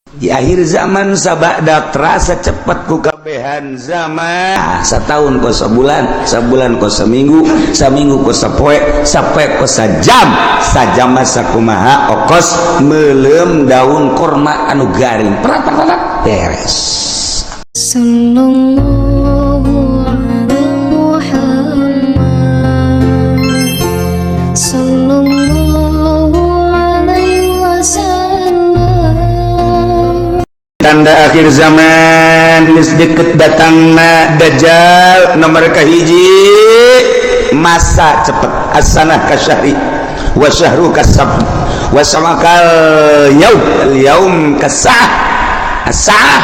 Di akhir zaman sabada terasa cepat ku kabehan zaman. Ah, setahun kos sebulan, sebulan kos seminggu, seminggu kos sapoe, sapoe kos sajam, sajam masa kumaha okos meuleum daun korma anu garing, perat perat beres. Sallallahu ala Muhammad, Sallallahu alaihi wasallam. Tanda akhir zaman geus deket datangna Dajjal. Nomor kahiji, masa cepet, as-sanah kasyahri wa syahru kasab wa samakal yaum al yaum kasah as-sa'ah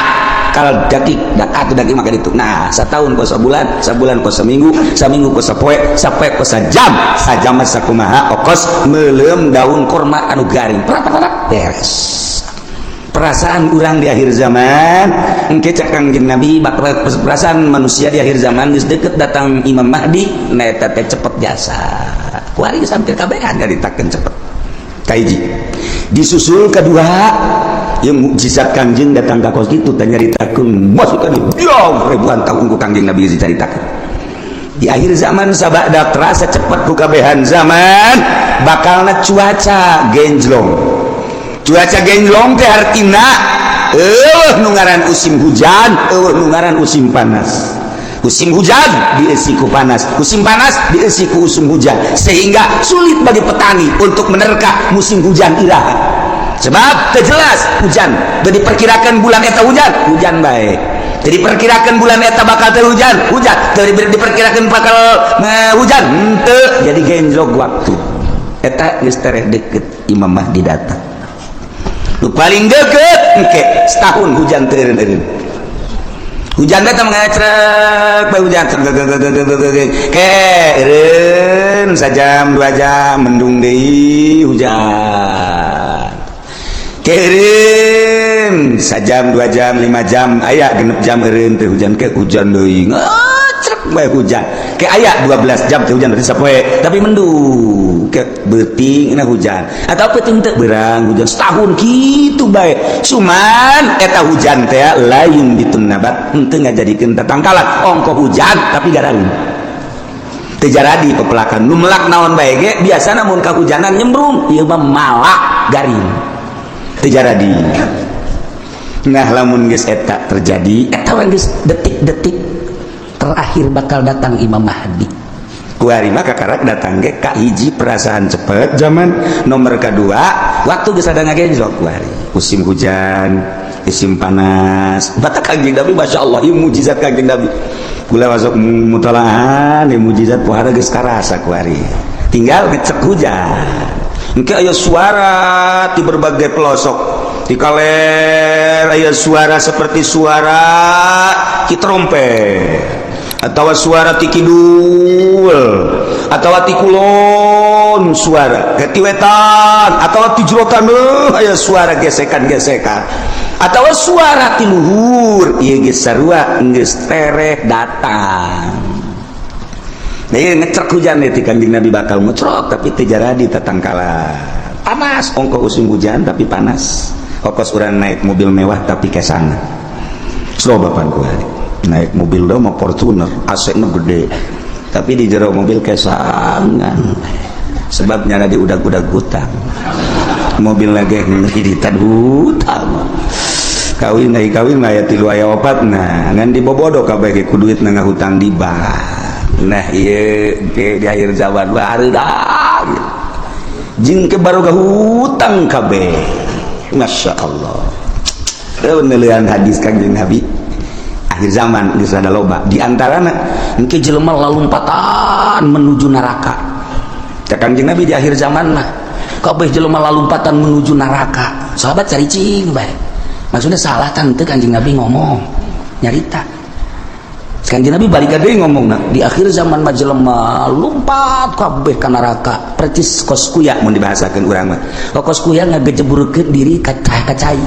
kal dakik dak atuh dakik maka itu. Nah, setahun kos sebulan, sebulan kos seminggu, seminggu kos sapoe, sapoe kos sajam, sajam masa kumaha okos meuleum daun korma anu garing, perat perat beres. Perasaan urang di akhir zaman engke, cek Kangjeng Nabi, bakal perasaan manusia di akhir zaman geus deket datang Imam Mahdi. Nah, eta teh cepet jasa kuari geus hampir kabehan nyaritakeun cepet. Kahiji, disusul kedua yang mukjizat Kangjeng datang ka kos kitu teh nyaritakeun masuk tadi ya ribuan tahun ku Kangjeng Nabi dicaritakeun. Di akhir zaman sabada terasa cepet ku kabehan zaman bakalna cuaca genjlong. Cuaca genjlong teh artina eueuh nu ngaran musim hujan, eueuh nu ngaran musim panas. Musim hujan dieusi ku panas, musim panas dieusi ku musim hujan, sehingga sulit bagi petani untuk menerka musim hujan iraha, sebab teu jelas hujan. Teu diperkirakan bulan eta hujan, hujan bae. Jadi diperkirakan bulan eta bakal teu hujan, hujan. Teu diperkirakan bakal hujan, henteu. Jadi genjlok waktu eta geus tereh deket Imam Mahdi datang. Nu paling deket engke setahun hujan teu eureun-eureun. Hujan datang mengecrek bae, hujan ke eureun sajam 2 jam, mendung deui, hujan ke eureun sajam 2 jam, 5 jam, aya 6 jam eureun teu hujan, ke hujan deui, ngecrek bae hujan, ke aya 12 jam teu hujan, berarti sapoe tapi mendung, ke beuting na hujan atau peuting teu berang hujan. Setahun kitu bae, cuman eta hujan teh lain ditun nabat, henteu ngajadikeun tatangkalan. Ongko hujan tapi garing, teu jaradi pepelakan. Nu melak naon bae ge biasana mun kahujanan nyembrung, ieu mah malak garing, teu jaradi. Nah, lamun geus eta terjadi, eta we geus detik-detik terakhir bakal datang Imam Mahdi. Kuari mah kakarak datang ge. Kahiji, perasaan cepet zaman. Nomor kedua, waktu geus ada ngagenjlok kuari, musim hujan, musim panas. Batak Kangjeng Nabi, Masya Allah, ieu mukjizat Kangjeng Nabi. Kula masuk mutolaahan, ieu mukjizat pohara geus karasa kuari. Tinggal ngecek hujan engke aya suara di berbagai pelosok. Di kaler aya suara seperti suara ki trompet atau suara ti kidul atau ti kulon, suara ke ti wetan atau ti jero taneuh aya suara gesekan-gesekan atau suara ti luhur. Ieu geus sarua geus tereh datang. Nah, ieu ngecrek hujan ti Kanjeng Nabi bakal ngecrok tapi teu jaradi tatangkalan. Panas, ongko musim hujan tapi panas, ongkos urang naik mobil mewah tapi kesana slow. Bapak kuari naik mobil do mah Fortuner, AC nu gede, tapi di jero mobil kesangan, sebabnya ada di udag-udag hutang. Mobil lagi ngereditan hutang. Kawin naik kawin mah aya tilu, aya opat. Nah, ngan dibobodo kabeh ge ku duit na ngahutang di bank. Nah, ieu ge di akhir zaman baru jeung ke baroga hutang kabeh. Masya Allah. Penelitian hadis Kangjeng Nabi akhir zaman geus rada loba, di antarana engke jelema lalumpatan menuju neraka. Cek Kangjeng Nabi, di akhir zaman mah kabeh jelema lalumpatan menuju neraka. Sahabat caricing bae, maksudnya salah tante Kanjeng Nabi ngomong nyarita. Kanjeng Nabi balik deui ngomong, nah, di akhir zaman mah jelema lumpat kabeh ka neraka percis kos kuya. Mun dibahasakeun urang mah kos kuya ngagejeburkeun diri ka cai.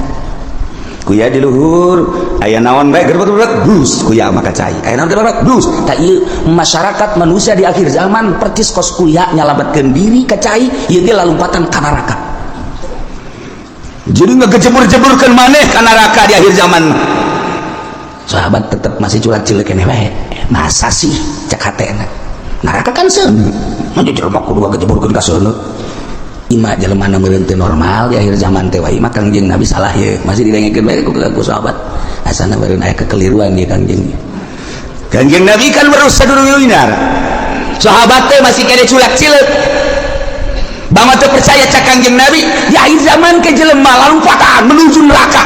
Kuya di luhur aya naon bae, gerbek blus, kuya mah ka cai. Aya naon, gerbek blus. Tak ieu masyarakat manusia di akhir zaman percis kos kuya nyalametkeun diri ka cai, ieu ge lalumpatan ka neraka. Jadi ngejeburkeun maneh ka neraka di akhir zaman. Sahabat tetap masih culat cilik keneh bae. Masa sih cek hatena. Neraka kan seuneu. Mah jelema kudu ngajeburkeun ka seuneu. Ima jelema nu meureun teu normal di akhir zaman teh wae mah Kangjeng Nabi salah ye. Masih didengekeun bae ku sahabat. Asana meureun aya kekeliruan ye Kangjeng. Kangjeng Nabi kan baru sadurunge. Sahabat teh masih kene culak cilik. Bang teu percaya cak Kangjeng Nabi, di akhir zaman ke jelema lompatan menuju neraka.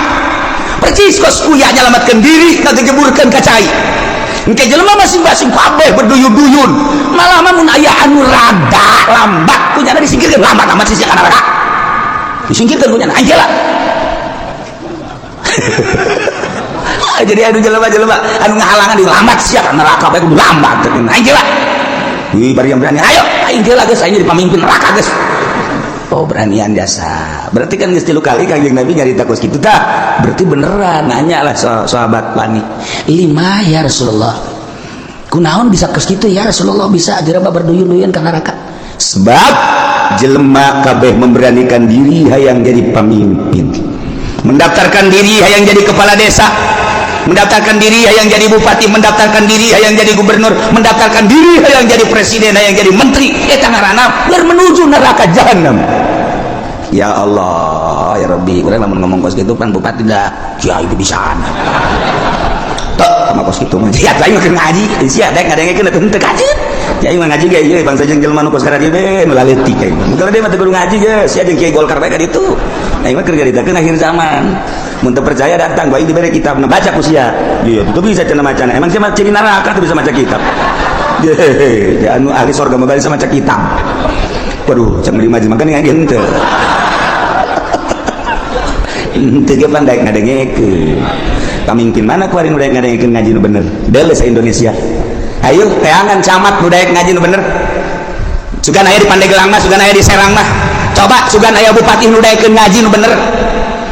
Percis kos kuya nyelamatkan diri kagejeburkeun ka cai. Engke jelema masing-masing kabeh berduyun-duyun. Malah mah mun aya anu rada lambat kunyana disingkirkeun, lambat amat sih ka neraka. Disingkirkeun kunyana aing lah. Jadi anu jelema-jelema anu ngahalangan di lambat sia ka neraka bae kudu lambat aing lah. Wih, bari yang berani, ayo aing lah geus, aing jadi pamimpin neraka geus. Oh, beranian jasa. Berarti kan geus 3 kali Kangjeng Nabi nyarita kos kitu tah. Berarti beneran nanya lah sahabat panik. Lima ya Rasulullah. Kunaon bisa kos kitu ya Rasulullah, bisa jelema berduyun-duyun ka neraka? Sebab jelema kabeh memberanikan diri hayang jadi pamimpin. Mendaftarkan diri hayang jadi kepala desa, mendaftarkan diri hayang jadi bupati, mendaftarkan diri hayang jadi gubernur, mendaftarkan diri hayang jadi presiden, hayang jadi menteri. Eta ngaranna biar menuju neraka jahanam. Ya Allah, ya Rabbi, urang lamun ngomong kos kitu pan bupati dah kiai bisaan. Tok sama kos kitu mah. Ya aing mah ngaji, sia daek ngadengekeun atuh henteu kaji. Ya aing mah ngaji ge ieu bangsa jeung jelema nu kos karadieu be nu laletik aing. Mun dia mah teu kudu ngaji geus, sia jeung kiai Golkar bae ka ditu. Aing mah keur nyaritakeun akhir zaman. Mun teu percaya datang bae dibere kitab, baca ku sia. Iya, itu bisa cenah macana. Emang sia mah ciri neraka tuh bisa maca kitab. Ya anu ahli surga mah bisa maca kitab. Waduh, cek meuli maju makan ngaji henteu. Henteu ge pan daek ngadengekeun. Pamimpin mana kuari nu daek ngadengekeun ngaji nu bener? Deuleu sa Indonesia. Ayo teangan camat nu daek ngaji nu bener. Sugan aya di Pandeglang mah, sugan aya di Serang mah. Coba sugan aya bupati nu daekeun ngaji nu bener.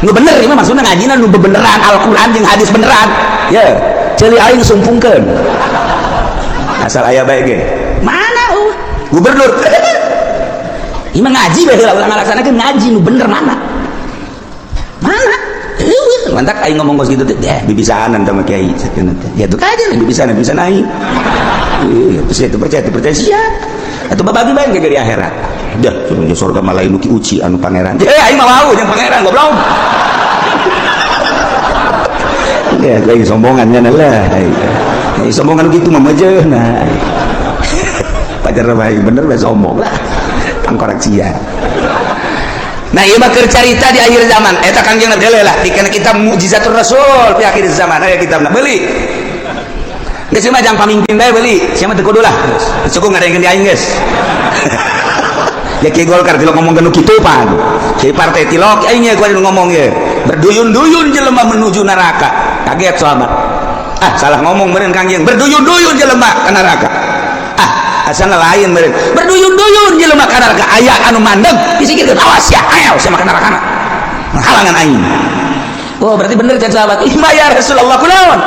Nu bener ieu mah maksudna ngajina nu bebeneran Al-Qur'an jeung hadis beneran. Ye, ceuli aing sumpungkeun. Asal aya bae ge. Mana gubernur? Ieu mah ngaji bae heula urang ngalaksanakeun ngaji nu bener mana? Mana? Eueuh, mantak aing ngomong kos kitu teh, eh bibisaanan sama kiai sakeuna teh. Ya tuh kaje bibisanan bisa aing. Ih, terus itu percaya, itu percaya sia. Atuh babagi bae ge di akhirat. Dah, suruh surga malah nu ki uci anu pangeran. Eh aing mah wau jeung pangeran goblok. Ya, lagi sombongannya lah. Ya, sombongan gitu mah nah. Pacar baik bener bae sombong lah. Tangkorak sia. Nah, ieu mah keur carita di akhir zaman. Eta Kangjeng Nabi lah, dikena kitab Mukjizatur Rasul di akhir zaman. Aya kitabna beli. Geus mah jang pamimpin bae beli. Sia mah teu kudu lah. Cukup ngadengkeun di aing geus. Ya kiai Golkar tilok ngomong nu kitu pan. Kiai partai tilok aing ye kuari nu ngomong ye. Berduyun-duyun jelema menuju neraka. Kaget sahabat. Ah, salah ngomong meureun Kangjeng. Berduyun-duyun jelema ka neraka. Ah, asana lain meureun. Berduyun-duyun jelema ka neraka. Aya anu mandeg disingkirkeun, awas ya, ayo sama ka nerakana. Halangan aing. Oh, berarti bener kan sahabat. Ima ya Rasulullah kunaon?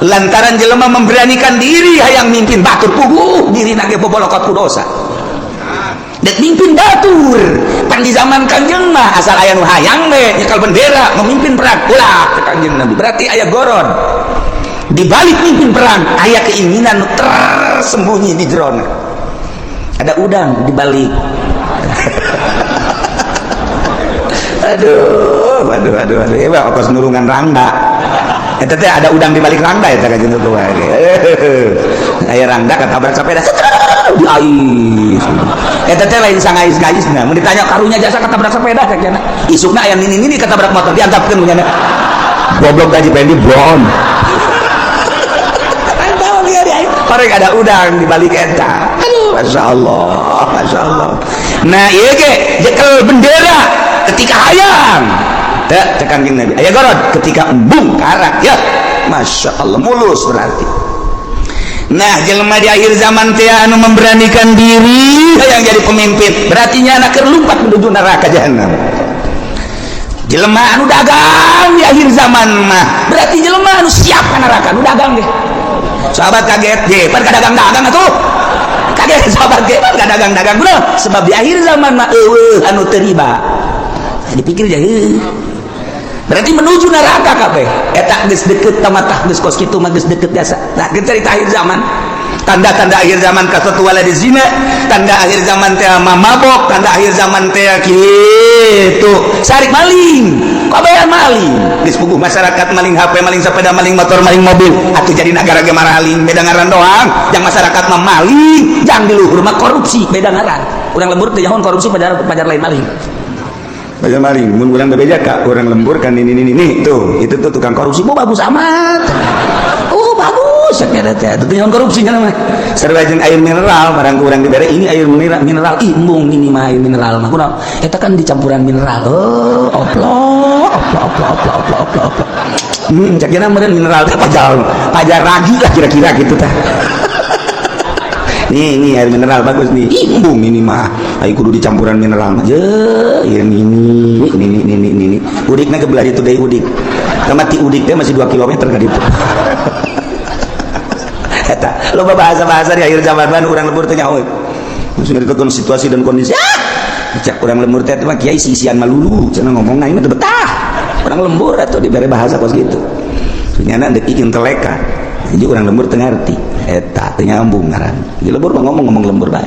Lantaran jelema memberanikan diri hayang mimpin batur puguh diri nage bobolokot ku dosa. Dek mimpin batur. Pan di zaman Kangjeng mah asal aya nu hayang we nyekal bendera memimpin perang. Ulah ke Kangjeng Nabi. Berarti aya goron. Di balik mimpin perang aya keinginan nu tersembunyi di jerona. Ada udang di balik. Aduh, aduh, aduh, aduh. Ya, kos nurungan rangda. Eta teh ada udang di balik rangda eta kanjeng tua. Aya rangda katabrak sepeda di ais. Eta teh lain sangais-gaisna. Mun ditanya karunya jasa katabrak sepeda cek. Isukna aya nini-nini katabrak motor diantapkeun punyana. Goblok gaji pendi bon. Korek ada udang di balik eta. Aduh, Masya Allah, Masya Allah. Nah, ieu ge jekel bendera ketika hayang. Teu cek Kangjeng Nabi. Aya gorod ketika embung karak ya. Masya Allah mulus berarti. Nah, jelema di akhir zaman teh anu memberanikan diri yang jadi pemimpin, berarti nya anak keur lumpat menuju neraka jahanam. Jelema anu dagang di akhir zaman mah, berarti jelema anu siap ka neraka, anu dagang ge. Sahabat kaget, ge, pan dagang-dagang atuh. Kaget sahabat ge, pan dagang-dagang bener. Sebab di akhir zaman mah eueuh anu teu riba. Dipikir aja, berarti menuju neraka kabeh. Eta geus deket tamatah, geus kos kitu mah geus deket jasa. Nah, cerita akhir zaman, tanda-tanda akhir zaman kasatu waladi zina, tanda akhir zaman teh mabok, tanda akhir zaman teh kitu sarik maling, kabehan maling. Geus puguh masyarakat maling HP, maling sepeda, maling motor, maling mobil, atuh jadi negara ge maling, beda ngaran doang. Yang masyarakat mah maling, jang di luhur mah korupsi, beda ngaran. Urang lembur teh nyahoan korupsi, pajar pajar lain maling. Pajar maling. Mun urang bebeja ka urang lembur kan, ini tuh, itu tuh tukang korupsi. Oh, bagus amat, oh bagus ya teh, itu nyahoan korupsi nya mah. Sarua jeung air mineral, barang ku urang dibere ini air mineral, mineral, ih embung ini mah air mineral mah, kunaon eta kan dicampuran mineral. Oh, oplo oplo oplo oplo oplo oplo oplo. Cek meureun mineral teh pajar pajar ragi lah kira-kira gitu tah. Nih, ini air mineral bagus nih. Embung ini mah, ayo kudu dicampuran mineral mah je. Ini ini udikna ke belah itu deui, udik sama ti udik teh masih 2 km ka ditu. Eta loba bahasa-bahasa di akhir zaman mah urang lembur teh nyaho. Maksudnya ditekan situasi dan kondisi, ah cek urang lembur teh mah kiai sisian malulu cenah ngomong aing mah teu betah. Urang lembur atuh dibere bahasa kos kitu. Nyana deuk inteleka, jadi urang lembur teu ngarti eta, teu nyambung ngaran. Di lembur mah ngomong-ngomong lembur bae.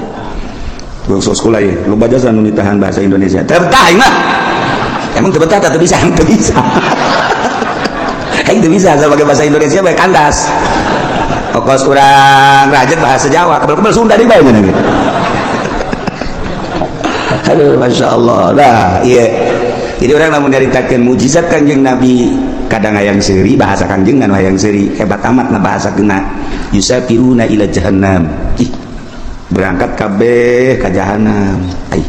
Gua sekolah ya, lu baca nu nitahan bahasa Indonesia. Teu betah aing mah. Emang teu betah teu bisa, teu bisa. Aing teu bisa sebagai bahasa Indonesia bae kandas. Pokos urang rajat bahasa Jawa, kebel-kebel Sunda di bae gitu. Aduh, Masya Allah. Nah, iya. Jadi urang lamun nyaritakeun mujizat Kanjeng Nabi, kadang hayang seuri bahasa Kanjeng kan hayang seuri, hebat amat na bahasa kena. Yusafiruna ila jahannam. Ih, berangkat kabeh ka jahanam. Ai.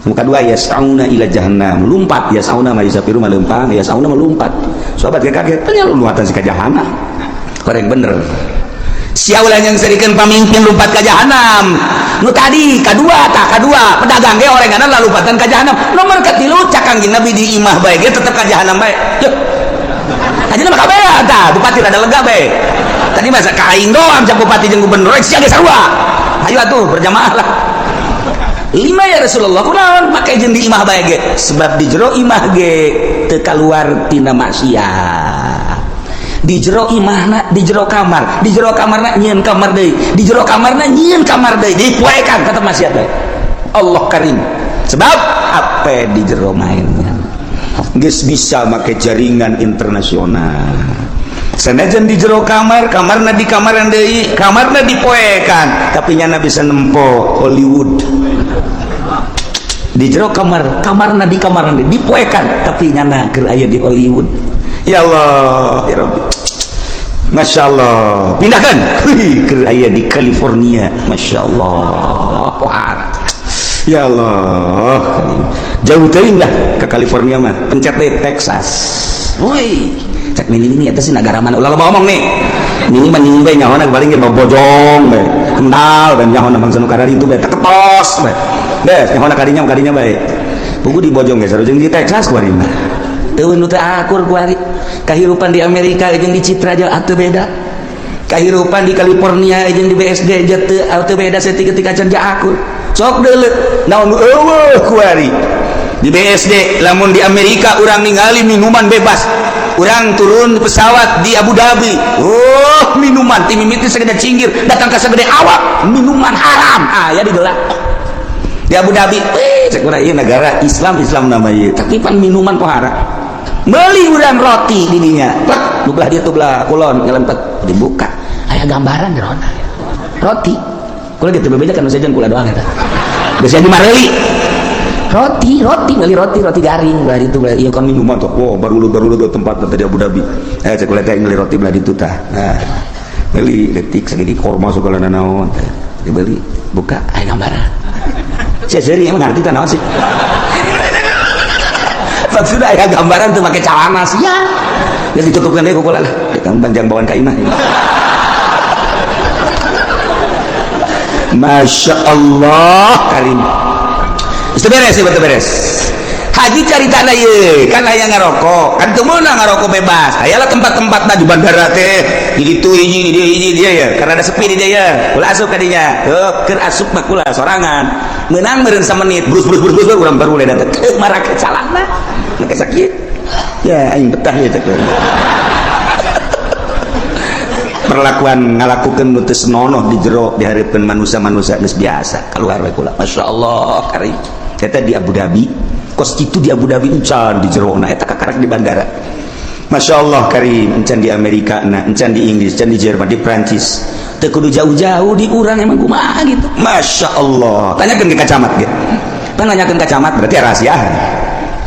Muka dua yas'auna ila jahannam. Lumpat yas'auna ma yusafiru ma lempang, yas'auna ma lumpat. Sahabat kaget, tanya lompatan si ka jahanam. Koreng bener. Sia ulah yang serikeun pamimpin lumpat ka jahanam. Nu tadi kadua tah, kadua pedagang ge orenganan lalumpatan ka jahanam. Nomor katilu cak Kangjeng Nabi di imah bae ge tetep ka jahanam bae. Yeuh. Ajeuna mah kabeh tah, bupati rada lega bae. Tadi masa ka aing doang cak bupati jeung gubernur, sia ge sarua. Ayo atuh berjamaah lah. Lima ya Rasulullah, kunaon make jeung di imah bae ge? Sebab di jero imah ge teu kaluar tina maksiat. Di jero imahna, di jero kamar, di jero kamarna nyieun kamar deui, di jero kamarna nyieun kamar deui, dipoekan tetep maksiat bae. Allah karim. Sebab apa di jero mainnya geus bisa make jaringan internasional. Sanajan di jero kamar, kamarna di kamaran deui, kamarna dipoekan, tapi nyana bisa nempo Hollywood. Di jero kamar, kamarna di kamaran deui dipoekan, tapi nyana keur aya di Hollywood. Ya Allah, ya Rabbi. Masya Allah. Pindahkan. Wih, keur aya di California. Masya Allah. Wah. Ya Allah. Jauh teuing lah ke California mah. Pencet deh Texas. Woi, cek nini ini eta sih negara mana? Ulah loba ngomong nih. Nini mah nini bae nyahona paling ge bojong bae. Kendal bae nyahona bangsa nu kararitu bae teketos bae. Des nyahona kadinya kadinya bae. Pugu di bojong ge sarua jeung di Texas kuari mah. Teu nu teu akur kuari. Kahirupan di Amerika jeung di Citra aja atuh beda. Kahirupan di California jeung di BSD aja teu atuh beda saeutik ketika can akur. Sok deuleu naon nu eueuh kuari. Di BSD lamun di Amerika urang ningali minuman bebas. Urang turun pesawat di Abu Dhabi, oh minuman ti mimiti segede cinggir datang ke segede awak, minuman haram aya digelar di Abu Dhabi. Eh, cek urang ieu negara Islam, Islam nama ieu, tapi pan minuman kok haram. Beli urang roti di dinya, plek nu belah dieu tuh, belah kulon nyelempet, dibuka aya gambaran di roti. Kula gitu bebeja kan sejen kula doang eta biasanya di mareli roti, roti beli roti, roti garing belah itu belah iya kan minuman tuh. Wow, baru baru lu tempat tadi Abu Dhabi, eh cek kula teh beli roti belah itu tah. Nah, beli detik segini korma segala nanaon dibeli, buka aya gambaran. Saya seri emang ngerti tah naon sih maksudnya, aya gambaran tuh pakai celana sih ya. Ya ditutupkan deh kukula lah kan panjang bawaan ka imah. Masya Allah karim. Itu beres ya, betul beres. Haji caritana ye kan aya ngarokok kan, teu meunang ngarokok bebas. Aya lah tempat-tempat di bandara teh, di ditu hiji, di dieu hiji dia ya, karena ada sepi di dia ya. Kula asup ka dinya, heuh, keur asup mah kula sorangan meunang meureun samenit, brus brus brus brus, urang baru mulai datang teu marake calana make sakit ya, aing betah ya teh. Perlakuan ngalakukeun nu teu senonoh di jero dihareupeun manusia-manusia geus biasa, keluar we kula. Masya Allah kari eta di Abu Dhabi kos kitu, di Abu Dhabi encan di jero na eta, kakarak di bandara. Masya Allah karim, encan di Amerika na, encan di Inggris, encan di Jerman, di Prancis. Teu kudu jauh-jauh, di urang emang kumaha gitu. Masya Allah, tanyakeun ke camat ge. Kan nanyakeun ka camat berarti rahasiaan.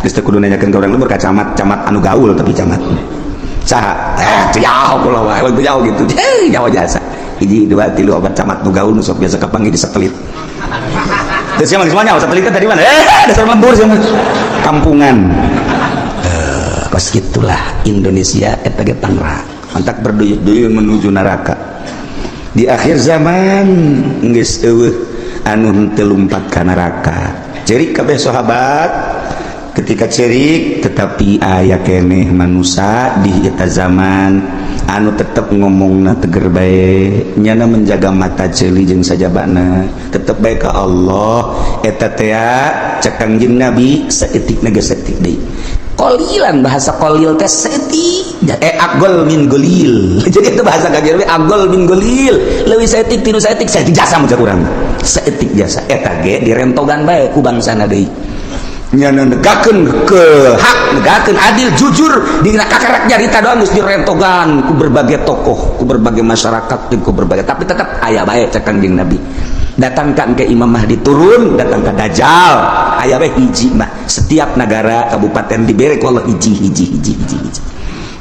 Geus teu kudu nanyakeun ka urang lembur, ka camat, camat anu gaul. Tapi camat saha? Eh, jauh kula wae, jauh gitu. Eh, jauh jasa. Hiji, dua, tilu, opat camat nu gaul nu sok biasa kapanggih di satelit. Terus siapa semuanya satelitnya dari mana? Eh, dasar lembur siapa? Kampungan. Eh, kos gitulah Indonesia eta ge tangra. Mantak berduyun-duyun menuju neraka. Di akhir zaman geus euweuh anu henteu lumpat ka neraka. Cerik kabeh sahabat ketika cerik, tetapi aya keneh manusia di eta zaman anu tetep ngomongna teger bae, nyana menjaga mata ceuli jeung sajabana, tetep bae ka Allah. Eta teh cek Kangjeng Nabi saeutik na geus saeutik deui, qolilan. Bahasa qolil teh saeutik, eh, aqol min qolil. Jadi itu bahasa kajian aqol min qolil, leuwih saeutik tinu saeutik, saeutik jasa. Mun cek urang saeutik jasa. Eta ge direntogan bae ku bangsana deui, nyana negakeun ke hak, negakeun adil, jujur. Dina kakarak nyarita doang geus direntogan ku berbagai tokoh, ku berbagai masyarakat, ku berbagai, tapi tetap aya bae. Cek Kangjeng Nabi, datangkan ke Imam Mahdi turun, datang ke Dajjal, aya bae hiji mah. Setiap negara kabupaten dibere ku Allah hiji, hiji, hiji, hiji, hiji.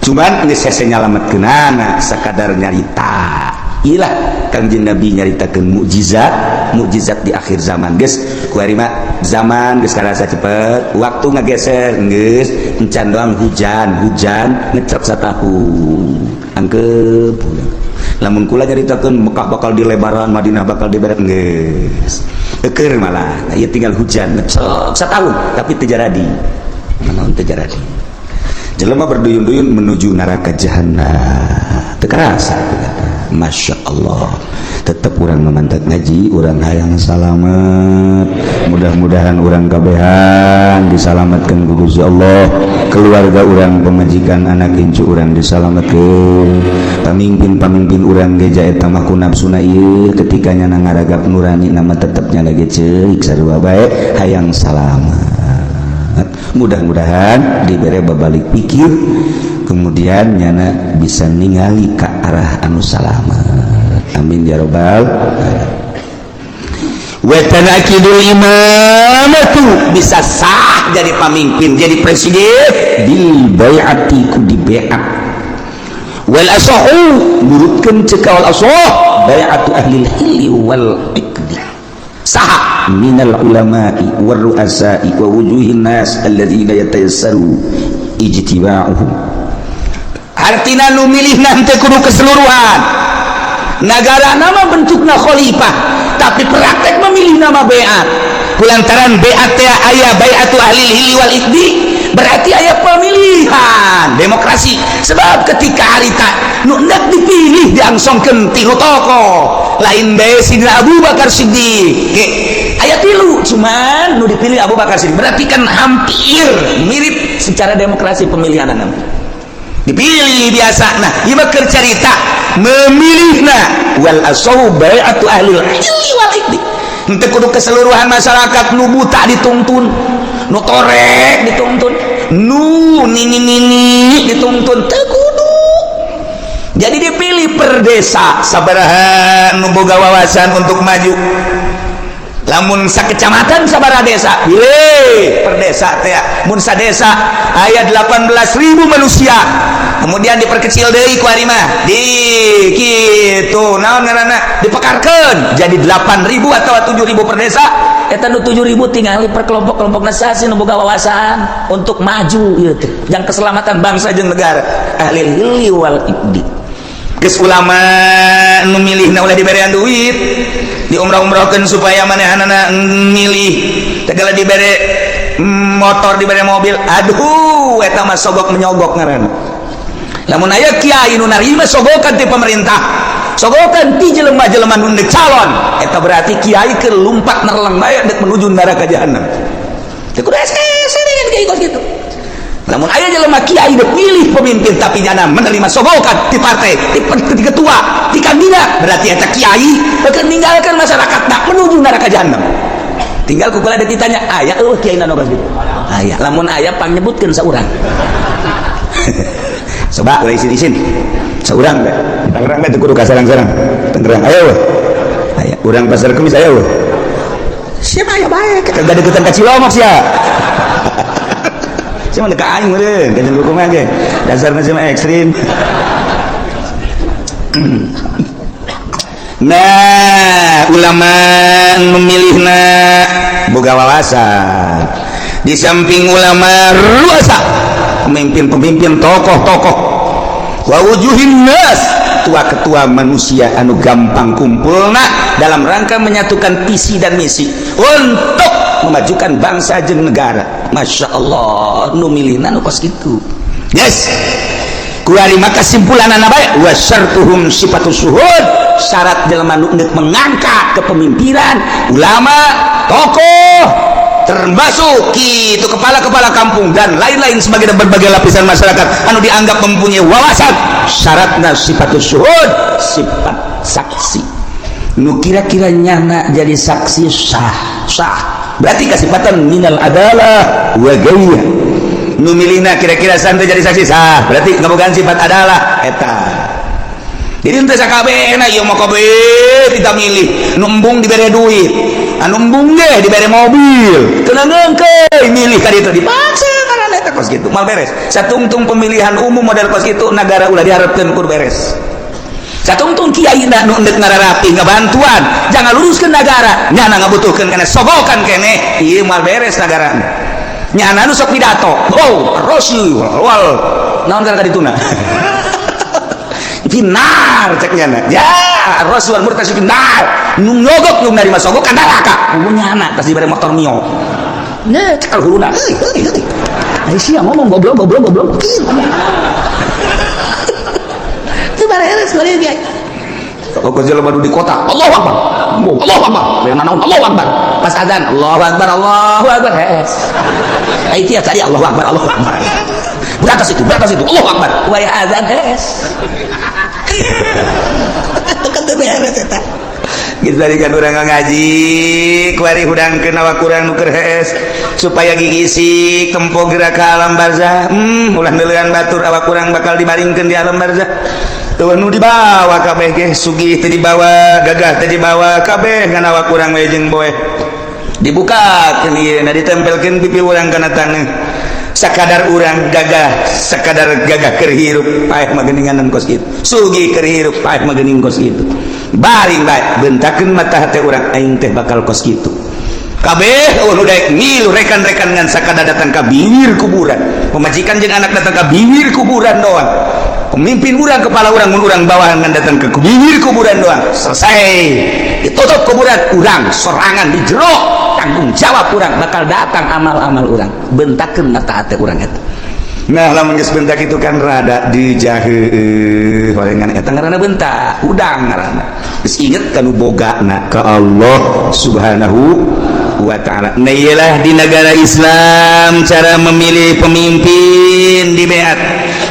Cuman geus hese nyalametkeunana. Sakadar nyarita ilah Kangjeng Nabi nyaritakeun mukjizat mukjizat di akhir zaman. Geus kuari mah zaman geus karasa cepet, waktu ngageser geus encan doang hujan, hujan ngecep satahun angkep. Lamun kula nyaritakeun Mekah bakal dilebaran, Madinah bakal dilebaran, geus eukeur malah. Nah, ieu tinggal hujan ngecep satahun tapi teu jaradi. Naon teu jaradi? Jelema berduyun-duyun menuju neraka jahanam, teu karasa. Masya Allah, tetap urang memantap ngaji, urang hayang salamet. Mudah-mudahan urang kabehan disalamatkan ku Gusti Allah, keluarga urang, pemajikan, anak incu urang disalamatkan, pamimpin-pamimpin urang geja. Eta mah ku nafsuna ieu ketika nyana ngaragap nurani nama tetepnya lagi ceuk sarua bae hayang salamat. Mudah-mudahan diberi babalik pikir, kemudian nyana bisa ningali ke arah anu salamat. Amin ya robbal. Wa tanakidul imamatu, bisa sah jadi pemimpin, jadi presiden, bil bai'ati, ku di bai'at. Wal asahu, nurutkeun cek wal asah, bai'atu ahli hilli wal iqdi. Saha? Minal ulama'i war ru'asa'i wa wujuhin nas alladzina yatayassaru ijtiba'uhum. Artina nu milih nanti kudu keseluruhan negara. Nama bentukna khalifah, tapi praktek memilih nama beat. Kulantaran beat teh aya bai'atu ahli hilli wal iqdi, berarti aya pemilihan demokrasi. Sebab ketika harita nu hendak dipilih diangsongkeun tilu tokoh, lain bae Sidina Abu Bakar Siddiq ge aya tilu, cuman nu dipilih Abu Bakar Siddiq. Berarti kan hampir mirip secara demokrasi pemilihan dipilih biasa. Nah, ieu mah keur carita memilihna. Wal asahu bai'atu ahli hilli wal iqdi. Henteu kudu keseluruhan masyarakat. Nu buta dituntun, nu torek dituntun, nu nini nini dituntun, teu kudu. Jadi dipilih per desa sabaraha nu boga wawasan untuk maju. Lamun sakecamatan sabaraha desa, pilih per desa teh. Mun sadesa aya 18.000 manusia, kemudian diperkecil deui ku ari mah di kitu, naon ngaranna, dipekarkeun jadi 8000 atau 7000 per desa. Eta nu 7000 tingali per kelompok-kelompok saha nu boga wawasan untuk maju ieu teh jang keselamatan bangsa jeung negara, ahli hilli wal iqdi. Geus ulama nu milihna ulah diberean duit, diumrah-umrahkeun supaya manehanana milih. Tegala dibere. motor, dibere mobil. Aduh, eta mah sogok menyogok ngaranna. Lamun aya kiai nu narima sogokan ti pemerintah, sogokan ti jelema-jelema nu calon, eta berarti kiai keur lumpat nerleng bae dek menuju neraka jahanam. Teu kudu hese dengan kiai kos kitu. Lamun aya jelema kiai dek milih pemimpin tapi nyana menerima sogokan ti partai, ti ketua, ti kandidat, berarti eta kiai bakal ninggalkan masyarakat nak menuju neraka jahanam. Tinggal ku kula ditanya, aya eueuh kiai nu kos kitu? Aya. Lamun aya, pangnyebutkeun saurang. Coba ulah isin-isin. Saurang bae. Tangerang bae, teu kudu ka sarang-sarang. Tangerang aya eueuh? Aya. Urang Pasar Kemis aya eueuh? Siapa aya bae, kagak deketan ka Cilongok sia. Sia mah ka aing meureun, ka jeung kumaha ge. Dasarna sia mah ekstrim. Nah, ulama memilihna boga wawasan. Di samping ulama ruasa, pemimpin-pemimpin, tokoh-tokoh, wa wujuhin nas, ketua-ketua manusia anu gampang kumpulna dalam rangka menyatukan visi dan misi untuk memajukan bangsa jeung negara. Masya Allah, nu milihna nu kos kitu. Yes. Kuari maka kesimpulan anak baik wa syartuhum sifatus syuhud, syarat jelema nu mengangkat kepemimpinan, ulama, tokoh, termasuk itu kepala-kepala kampung dan lain-lain sebagai berbagai lapisan masyarakat anu dianggap mempunyai wawasan, syaratna sifatus syuhud, sifat saksi. Nu kira-kira nyana jadi saksi sah, sah berarti kasifatan minal adalah wa gayyah. Nu milihna kira-kira santai jadi saksi sah, berarti ngabogaan sifat adalah eta. Jadi ente sakabehna ieu mah kabeh kita milih, nu embung dibere duit, anu embung ge dibere mobil, kena ngeungkeun milih ka ditu, dipaksa karena eta kos kitu mal beres. Satungtung pemilihan umum model kos kitu, negara ulah diharapkeun kur beres. Satungtung kiai na nu endek ngararapi ngabantuan jangan luruskeun negara, nyana ngabutuhkeun kana sogokan kene, ieu mal beres negara. Nyana nu sok pidato, oh rosi wal naon kana kadituna finnar, cek nyana ya rasul wal murtasi finnar, nu nyogok, nu narima sogok ka neraka. Nyana tas dibere motor Mio. Nah, cekal huluna, heuy heuy heuy. Ai sia ngomong goblok goblok goblok. Teu beres bari kiai. Pokok jelema di kota, Allahu Akbar. Allahu Akbar. Lain naon, Allahu Akbar. Pas azan, Allahu Akbar, Allahu Akbar. Hes. Ai tiap tadi Allahu Akbar, Allahu Akbar. Beratas itu, beratas itu, Allahu Akbar. Waya azan hes. Kan teu beres eta. Gitu tadi kan urang ngaji, kuari hudangkeun awak urang nu keur hees supaya gigisik tempo gerak ka alam barzah. Ulah neuleuan batur, awak urang bakal dibaringkeun di alam barzah. Tuh nu dibawa kabeh ge, sugih teu dibawa, gagah teu dibawa, kabeh ngan awak urang we jeung boeh. Dibukakeun ieu na, ditempelkeun pipi urang kana taneuh. Sakadar urang gagah, sakadar gagah keur hirup, paeh mah geuninganan kos kitu. Sugih keur hirup, paeh mah geuning kos kitu. Baring bae, bentakeun mata hate urang, aing teh bakal kos kitu. Kabeh eueuh nu daek ngilu rekan-rekan ngan sakadar datang ka bibir kuburan. Pamajikan jeung anak datang ka bibir kuburan doang. Pemimpin urang, kepala urang, mun urang bawahan ngan datang ke bibir kuburan doang. Selesai, ditutup kuburan, urang sorangan di jero, tanggung jawab urang, bakal datang amal-amal urang. Bentakeun mata hate urang eta. Nah, lamun geus bentak itu kan rada dijahe horengan, eta ngaranna bentak hudang ngaranna. Geus inget kanu bogana ka Allah Subhanahu wa Ta'ala. Nah, iyalah di negara Islam cara memilih pemimpin di beat.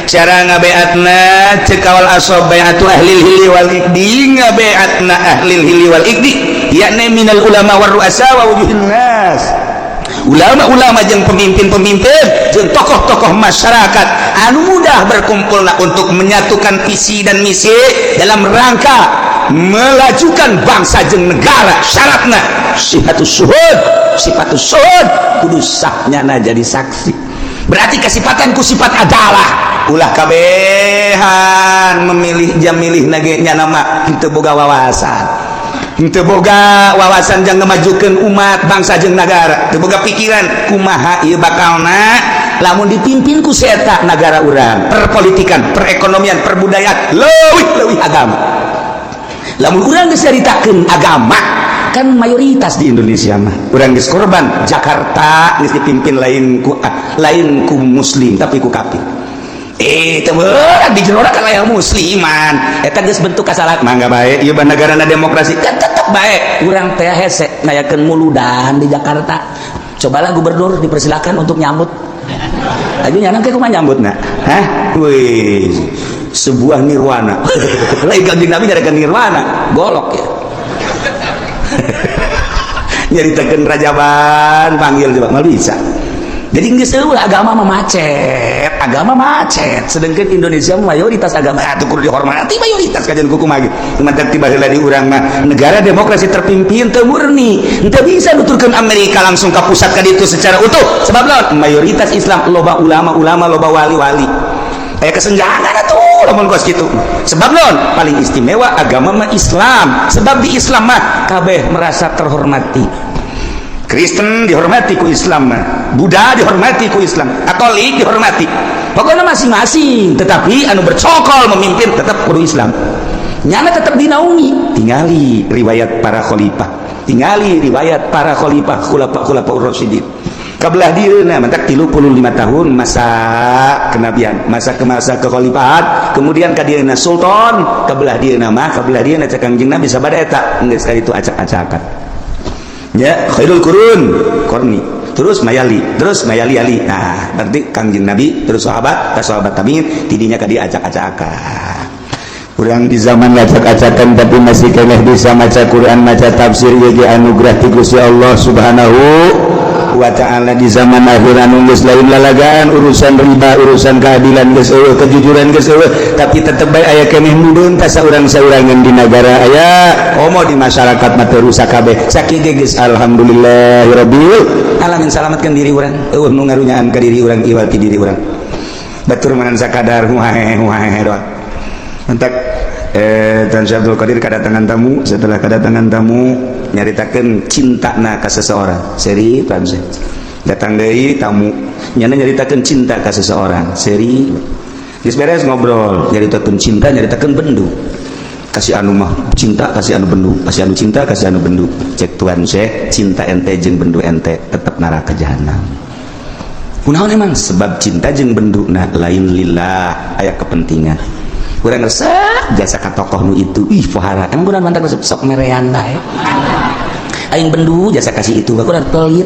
Cara ngabeatna cek kawal asob bai'atu ahlil hilli wal iqdi, ngabeatna ahlil hilli wal iqdi yakni minal ulama war ru'asa wa wujuhin nas, ulama-ulama jeung pemimpin-pemimpin jeung tokoh-tokoh masyarakat anu mudah berkumpulna untuk menyatukan visi dan misi dalam rangka melajukan bangsa jeung negara. Syaratna sifatus syuhud, sifatus syuhud, kudu sahnya jadi saksi, berarti kesifatan ku sifat adalah. Ulah kabehan memilih jam milih nage nya nama henteu boga wawasan, henteu boga wawasan jang ngemajukeun umat, bangsa jeung negara, teu boga pikiran kumaha ieu bakalna lamun dipimpin ku seta negara urang, perpolitikan, perekonomian, perbudayaan, leuwih leuwih agama. Lamun urang geus caritakeun agama Kan mayoritas di Indonesia mah urang geus korban. Jakarta geus dipimpin lain ku ah, lain ku muslim, tapi ku kafir. Teu meurang di jero kan aya musliman. Eta geus bentuk kasalahan. Mangga bae ieu negarana demokrasi kan, tetep bae urang teh hese ngayakeun muludan di Jakarta. Cobalah gubernur dipersilakan untuk nyambut. Aja nyana ke kumaha nyambutna? Hah? Wih, sebuah nirwana. Lain Kanjeng Nabi nyaritakeun nirwana, golok ya. Nyaritakeun rajaban, panggil coba, mal bisa. Jadi geus eueuh agama mah macet, agama macet. Sedangkan Indonesia mayoritas agama atuh kudu dihormati mayoritas, kajian kuku mah. Mantak tiba heula di urang mah negara demokrasi terpimpin teu murni. Henteu bisa nuturkeun Amerika langsung ka pusat ka ditu secara utuh. Sebab lawan mayoritas Islam, loba ulama-ulama, loba wali-wali. Aya kesenjangan atuh lamun kos kitu. Sebab naon? Paling istimewa agama mah Islam. Sebab di Islam mah kabeh merasa terhormati. Kristen dihormati ku Islam mah, Buddha dihormati ku Islam, Katolik dihormati. Pokoknya masing-masing, tetapi anu bercokol memimpin tetap kudu Islam. Nyana tetap dinaungi. Tingali riwayat para khalifah, tingali riwayat para khalifah, khulafa khulafa rasyidin. Kabelah dieuna mantak 35 tahun masa kenabian, masa ke masa kekhalifahan, kemudian ka dieuna sultan, kabelah dieuna mah, kabelah dieuna cek Kangjeng Nabi sabada eta geus itu acak-acakan. Ya, khairul qurun qarni, terus mayali, terus mayali ali. Nah, berarti Kangjeng Nabi, terus sahabat, ka sahabat tabiin, tidinya ka dia acak-acakan. Urang di zaman acak-acakan, tapi masih keneh bisa maca Quran, maca tafsir, ieu anugerah ti Gusti Allah Subhanahu wa Ta'ala. Di zaman akhir anu geus lain lalagaan, urusan riba, urusan keadilan geus eueuh, kejujuran geus eueuh, tapi tetep bae aya keneh mudun ta saurang-saurangan di nagara aya, komo di masyarakat mah teu rusak kabeh. Sakieu geus alhamdulillahirabbil alamin, salamatkeun diri urang, eueuh nu ngarunyaan ka diri urang, iwal ti diri urang. Batur mangan sakadar huhahe huhahe doang. Entak Tan Syekh Abdul Qadir kedatangan tamu. Setelah kedatangan tamu, nyaritakeun cintana ka seseorang seri. Tuan Syekh datang deui tamu, nyana nyaritakeun cinta ka seseorang seri. Geus beres ngobrol, nyaritakeun cinta, nyaritakeun bendu. Kasih anu mah cinta, kasih anu bendu, kasih anu cinta, kasih anu bendu. Cek Tuan Syekh, cinta ente jeung bendu ente tetep neraka jahanam. Kunaon emang? Sebab cinta jeung bendu nah lain lillah, aya kepentingan. Kurang resep jasa ka tokoh nu itu, ih pohara emang kurang mantap, resep sok merean bae. Aing bendu jasa kasih itu, kurang pelit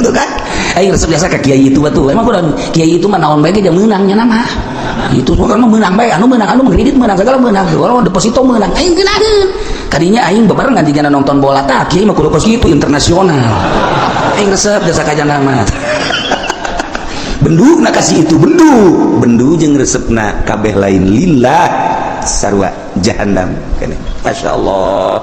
tuh kan. Aing resep jasa ka kiai itu batu, emang kurang kiai itu mah naon bae ge meunangnya nama itu kan mah meunang bae, anu meunang, anu kredit meunang, segala meunang, orang deposito meunang, aing geunaheun. Kadinya aing bebarengan jigana nonton bola, tah kiai mah kudu kos kitu internasional. Aing resep jasa ka jana mah bendu na kasih itu, bendu bendu jeung resepna kabeh lain lillah, sarua jahanam kene. Masya Allah.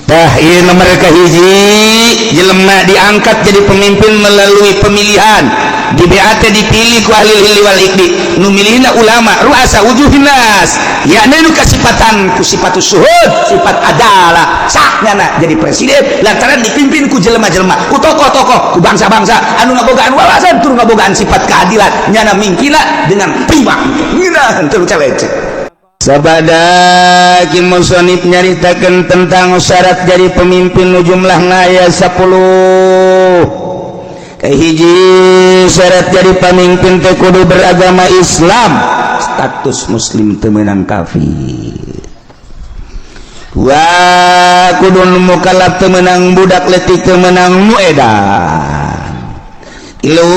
Tah, ieu nomor kahiji, jelema diangkat jadi pemimpin melalui pemilihan di BAT, dipilih ku ahli hilli wal iqdi, nu milihna ulama, ruasa wujuhin nas, yakni nu kasipatan ku sifatus syuhud, sifat adalah sahnya jadi presiden, lantaran dipimpin ku jelema-jelema, ku tokoh-tokoh, ku bangsa-bangsa anu ngabogaan wawasan tur ngabogaan sifat keadilan. Nyana mingkina dengan prima ngeunah, teu lecek. Sabada Ki Musonif nyaritakeun tentang syarat jadi pemimpin nu jumlahna aya 10. Kahiji, syarat jadi pemimpin teh kudu beragama Islam, status muslim, teu meunang kafir. Dua, kudu mukallaf, teu meunang budak leutik, teu meunang nu edan. Tilu,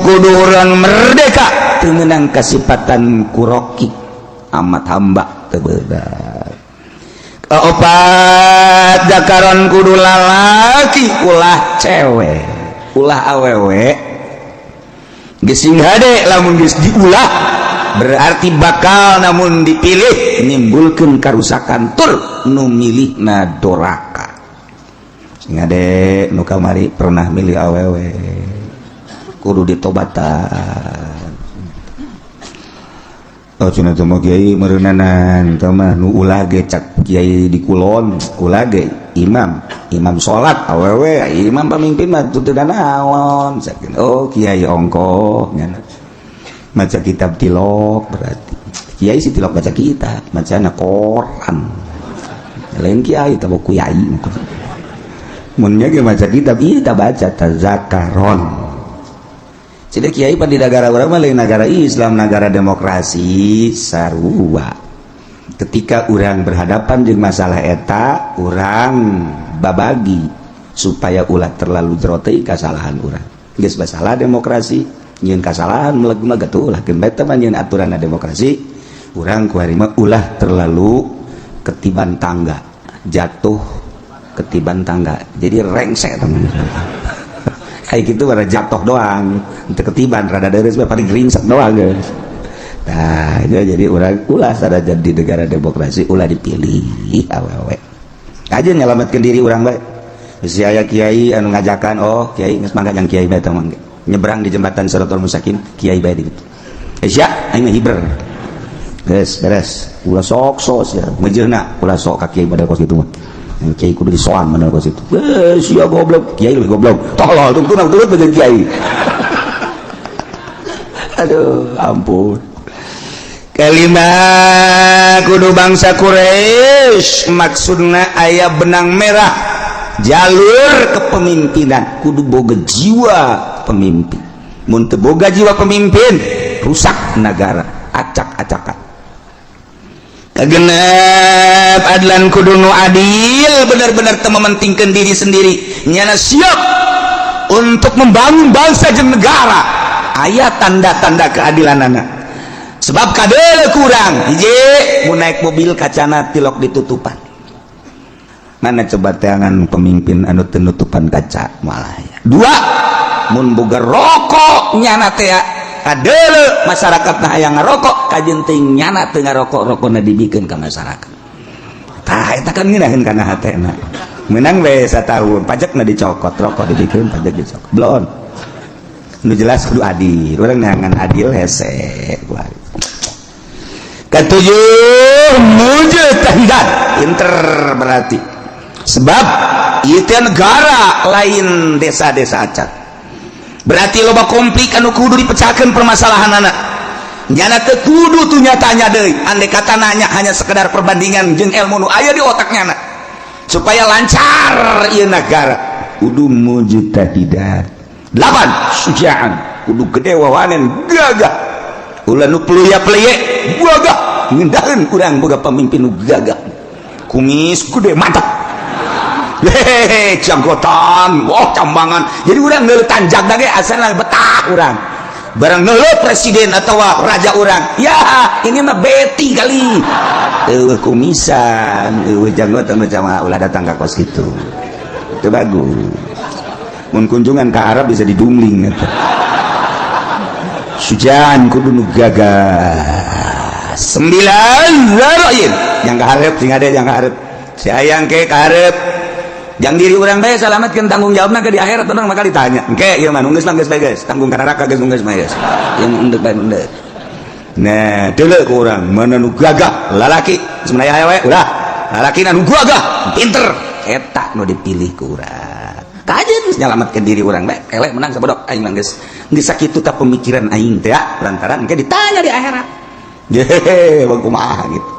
kudu urang merdeka, teu meunang kasipatan ku rokik, amat hamba teu beunang. Keopat, dakaron, kudu lalaki, ulah cewek, ulah awewe. Gesing hade lamun geus diulah, berarti bakal namun dipilih nimbulkeun karusakan tur nu milihna doraka. Sing hade nu kamari pernah milih awewe, kudu ditobatan. Oh, cenah teh mah kiai meureunanan teh mah nu ulah ge, cak kiai di kulon, ulah ge imam imam salat awewe, imam pamimpin mah teu naon. Oh, kiai ongkoh nya maca kitab tilok, berarti kiai si tilok baca kitab, macana koran. Lain kiai tah kiai. Mun nya ge maca kitab ieu tah, baca tazakaron. Cida kiai pan di negara urang mah lain negara Islam, negara demokrasi sarua. Ketika urang berhadapan dengan masalah eta, urang babagi supaya ulah terlalu jero teh kesalahan urang. Geus masalah demokrasi, nyieun kasalahan meleg mah getu ulah keun bae mah nyieun aturan demokrasi. Urang kuari mah ulah terlalu ketiban tangga, jatuh ketiban tangga. Jadi rengsek teman. Kayak gitu pada jatuh doang, untuk ketiban rada deres paling ringsek doang, guys. Nah, itu jadi urang ulah sada jadi negara demokrasi ulah dipilih awewe. Aja nyelamatkan diri urang bae. Si aya kiai anu ngajakan, oh kiai geus mangga yang kiai bae teh mangga. Nyebrang di jembatan Siratal Mustaqim, kiai bae di ditu. Eh sia, aing mah hiber. Geus beres. Ulah sok sok sia. Mejeuna ulah sok ka kiai model kos kitu mah. Kiai kudu disoan model kos kitu. Eh sia goblok, kiai lebih goblok. Tolol tungtuna turut bagian kiai. Aduh, ampun. Kelima, kudu bangsa Quraisy, maksudna aya benang merah jalur kepemimpinan, kudu boga jiwa pemimpin. Mun teu boga jiwa pemimpin, rusak negara, acak-acakan. Kagenep, adlan, kudu nu adil, benar-benar teu mementingkan diri sendiri, nyana siap untuk membangun bangsa jeung negara. Aya tanda-tanda keadilan anak sebab kadele kurang hiji, mau naik mobil kacana tilok ditutupan. Mana coba teangan pemimpin anu teu nutupan kaca? Malah ya. Dua, mun boga rokok nyana teh kadele masyarakat nah hayang ngarokok, kajeun teuing nyana teu ngarokok, rokokna dibikeun ka masyarakat. Tah, eta kan ngeunaheun kana hatena. Menang we satahun, pajakna dicokot, rokok dibikeun, pajak dicokot belon. Nu jelas kudu adil, urang neangan adil hese. Ketujuh, mujtahidan, pinter, berarti sebab itu negara lain desa-desa acan, berarti loba konflik anu kudu dipecahkan permasalahan anak nyana teu kudu tuh nyatanya deui. Andai kata nanya hanya sekedar perbandingan jeung ilmu nu aya di otaknya anak supaya lancar ieu negara, kudu mujtahidan. Delapan, sujaan, kudu gede wawanen, gagah, ulah nu peluya peleye, gagah. Ngendaheun urang boga pemimpin nu gagah, kumis gede, mantap, hehehe, janggotan, wah, cambangan. Jadi urang ngeuleuh tanjak ge asalna betah urang. Barang ngeuleuh presiden atau raja urang, ya ini mah beti kali, eueuh kumisan, eueuh janggotan, macam ulah datang ka kos kitu. Itu bagus mun kunjungan ke Arab bisa didumling eta. Sujan, kudu nu gagah. Sembilan, zaroin, yang kaharep sing ada, yang kaharep si ayang ke kaharep jang diri urang bae salamatkeun, tanggung jawabna ke di akhirat urang bakal ditanya. Engke ieu mah geus mah, geus bae, geus tanggung ka neraka, geus geus mah, geus yang endek bae endek. Nah, deuleu ku urang mana nu gagah, lalaki sebenarnya aya we ulah lalaki nu gagah, pinter, eta nu dipilih ku urang. Kajeun geus nyalamatkeun diri urang bae, eleh menang sabodok aing mah, geus geus sakitu tah pemikiran aing teh ya, lantaran engke ditanya di akhirat. Jehe, kumaha gitu.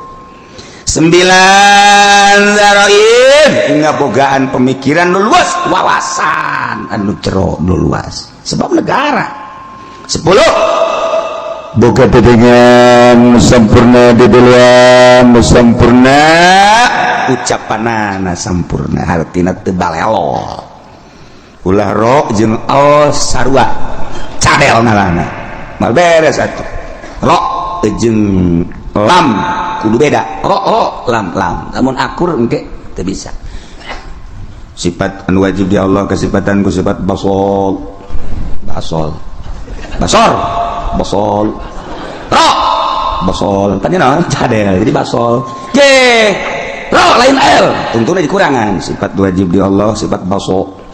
Sembilan, zaroin, ngabogaan pemikiran nu luas, wawasan anu jero nu luas, sebab negara. 10, boga dedengan sempurna, diduluan sempurna, ucapanana sempurna, hartina teu balelo. Ulah ro jeung o sarua cadel ngalana, mal beres atuh. Ro jeung lam kudu beda, ro ro, lam lam. Namun akur engke teu bisa. Sifat anu wajib di Allah kesifatan ku sifat basol, basol, basor, basol, ro basol, tanya naon, cadel jadi basol. J ro lain l, tentunya dikurangan. Sifat wajib di Allah sifat baso.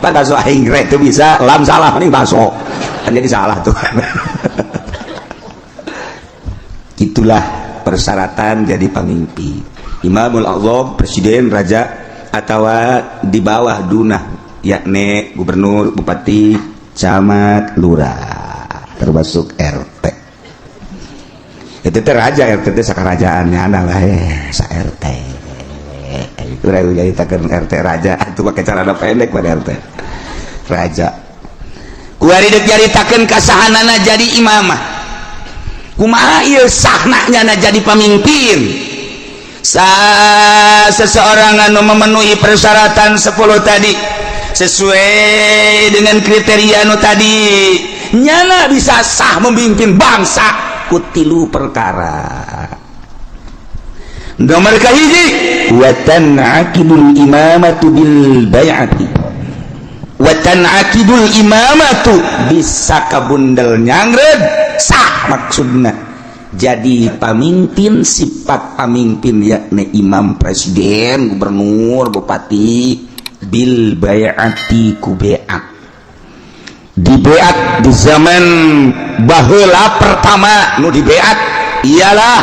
Pak, baso aing rek itu bisa lam salah nih, baso kan jadi salah tuh. Itulah persyaratan jadi pemimpin, Imamul Azam, presiden, raja, atau di bawah dunah, yakni gubernur, bupati, camat, lurah, termasuk RT. Itu teh raja RT teh sakarajaannya adalah sa RT. Itu jadi taken RT raja itu pakai celana pendek pada RT raja. Kuari dek nyaritakeun kasahanana jadi imamah, kumaha ieu sahna nyana jadi pamimpin. Sa seseorang anu memenuhi persyaratan 10 tadi, sesuai dengan kriteria anu tadi, nyana bisa sah memimpin bangsa ku tilu perkara. Nomor kahiji, wa tan'aqidul imamatu bil bai'ati wa tan'aqidul imamatu, bisa kabundel nyangred sah. Maksudna jadi pamimpin, sifat pamimpin yakni imam, presiden, gubernur, bupati, bil bai'ati, ku beat, di beat. Di zaman baheula pertama nu di beat ialah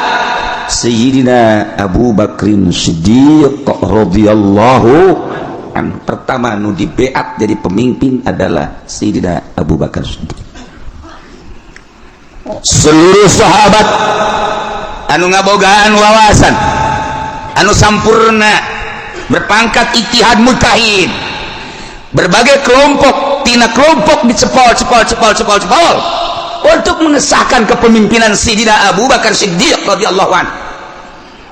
Sayyidina Abu Bakrin Siddiq radhiyallahu an. Pertama nu di beat jadi pemimpin adalah Sayyidina Abu Bakar Siddiq. Seluruh sahabat anu ngabogaan wawasan anu sampurna, berpangkat ijtihad mujtahid, berbagai kelompok tina kelompok dicepol cepol cepol cepol cepol untuk mengesahkan kepemimpinan Sayyidina Abu Bakar Siddiq radhiyallahu an.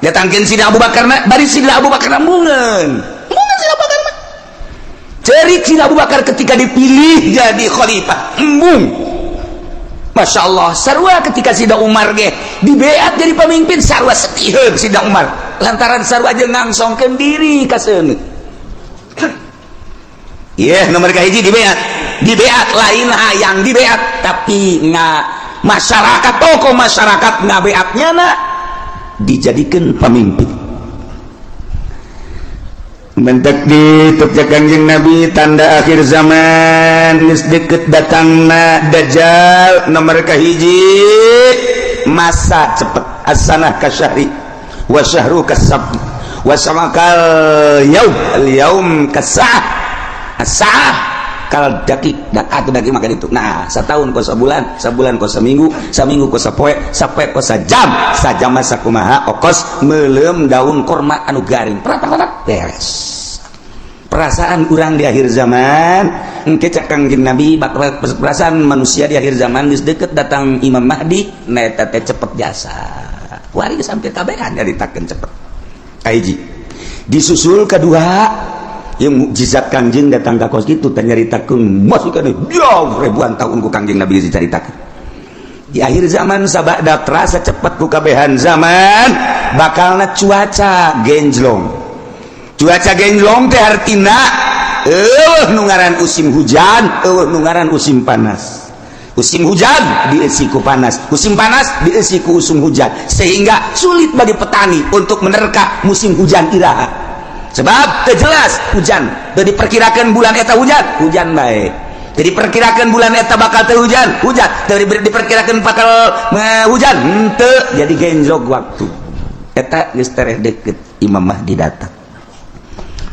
Datangkeun Sayyidina Abu Bakar na, bari Sayyidina Abu Bakar embungeun embungeun. Sayyidina Abu Bakar mah cerik. Sayyidina Abu Bakar ketika dipilih jadi khalifah embung. Masya Allah, sarua ketika Sayyidina Umar ge dibeat jadi pemimpin, sarua setiheun Sayyidina Umar, lantaran sarua jeung ngangsongkeun diri ka seuneu. Iya, nomor kahiji dibeat. Dibeat lain hayang dibeat, tapi nga masyarakat, tokoh masyarakat ngabeatnya na dijadikan pemimpin. Mentek di cek Kanjeng Nabi, tanda akhir zaman geus deket datangna Dajjal, nomor kahiji masa cepet, as-sanah kasyahri wa syahru kasab wa samakal yaum al yaum kasah as-sa'ah kal dakik dak atau dakik makan itu. Nah, setahun kos sebulan, sebulan kos seminggu, seminggu kos sapoe, sapoe kos sajam, sajam masa kumaha okos meuleum daun korma anu garing, prat prat, beres. Perasaan urang di akhir zaman engke cek Kangjeng Nabi, perasaan manusia di akhir zaman geus deket datang Imam Mahdi. Nah, eta teh cepet jasa wari geus hampir kabehan nyaritakeun cepet. Kahiji, disusul kedua yang mukjizat Kangjeng datang ka kos kitu teh, nyaritakeun masih kana jauh ribuan tahun ku Kangjeng Nabi dicaritakeun. Di akhir zaman sabada terasa cepet ku kabehan zaman, bakalna cuaca genjlong. Cuaca genjlong teh hartina eueuh nu ngaran musim hujan, eueuh nu ngaran musim panas. Musim hujan diisi ku panas, musim panas diisi ku musim hujan, sehingga sulit bagi petani untuk menerka musim hujan iraha, sebab teu jelas hujan. Teu diperkirakan bulan eta hujan, hujan bae. Jadi perkirakan bulan eta bakal teu hujan, hujan. Teu diperkirakan bakal hujan, henteu. Jadi genjlok waktu eta geus tereh deket Imam Mahdi datang.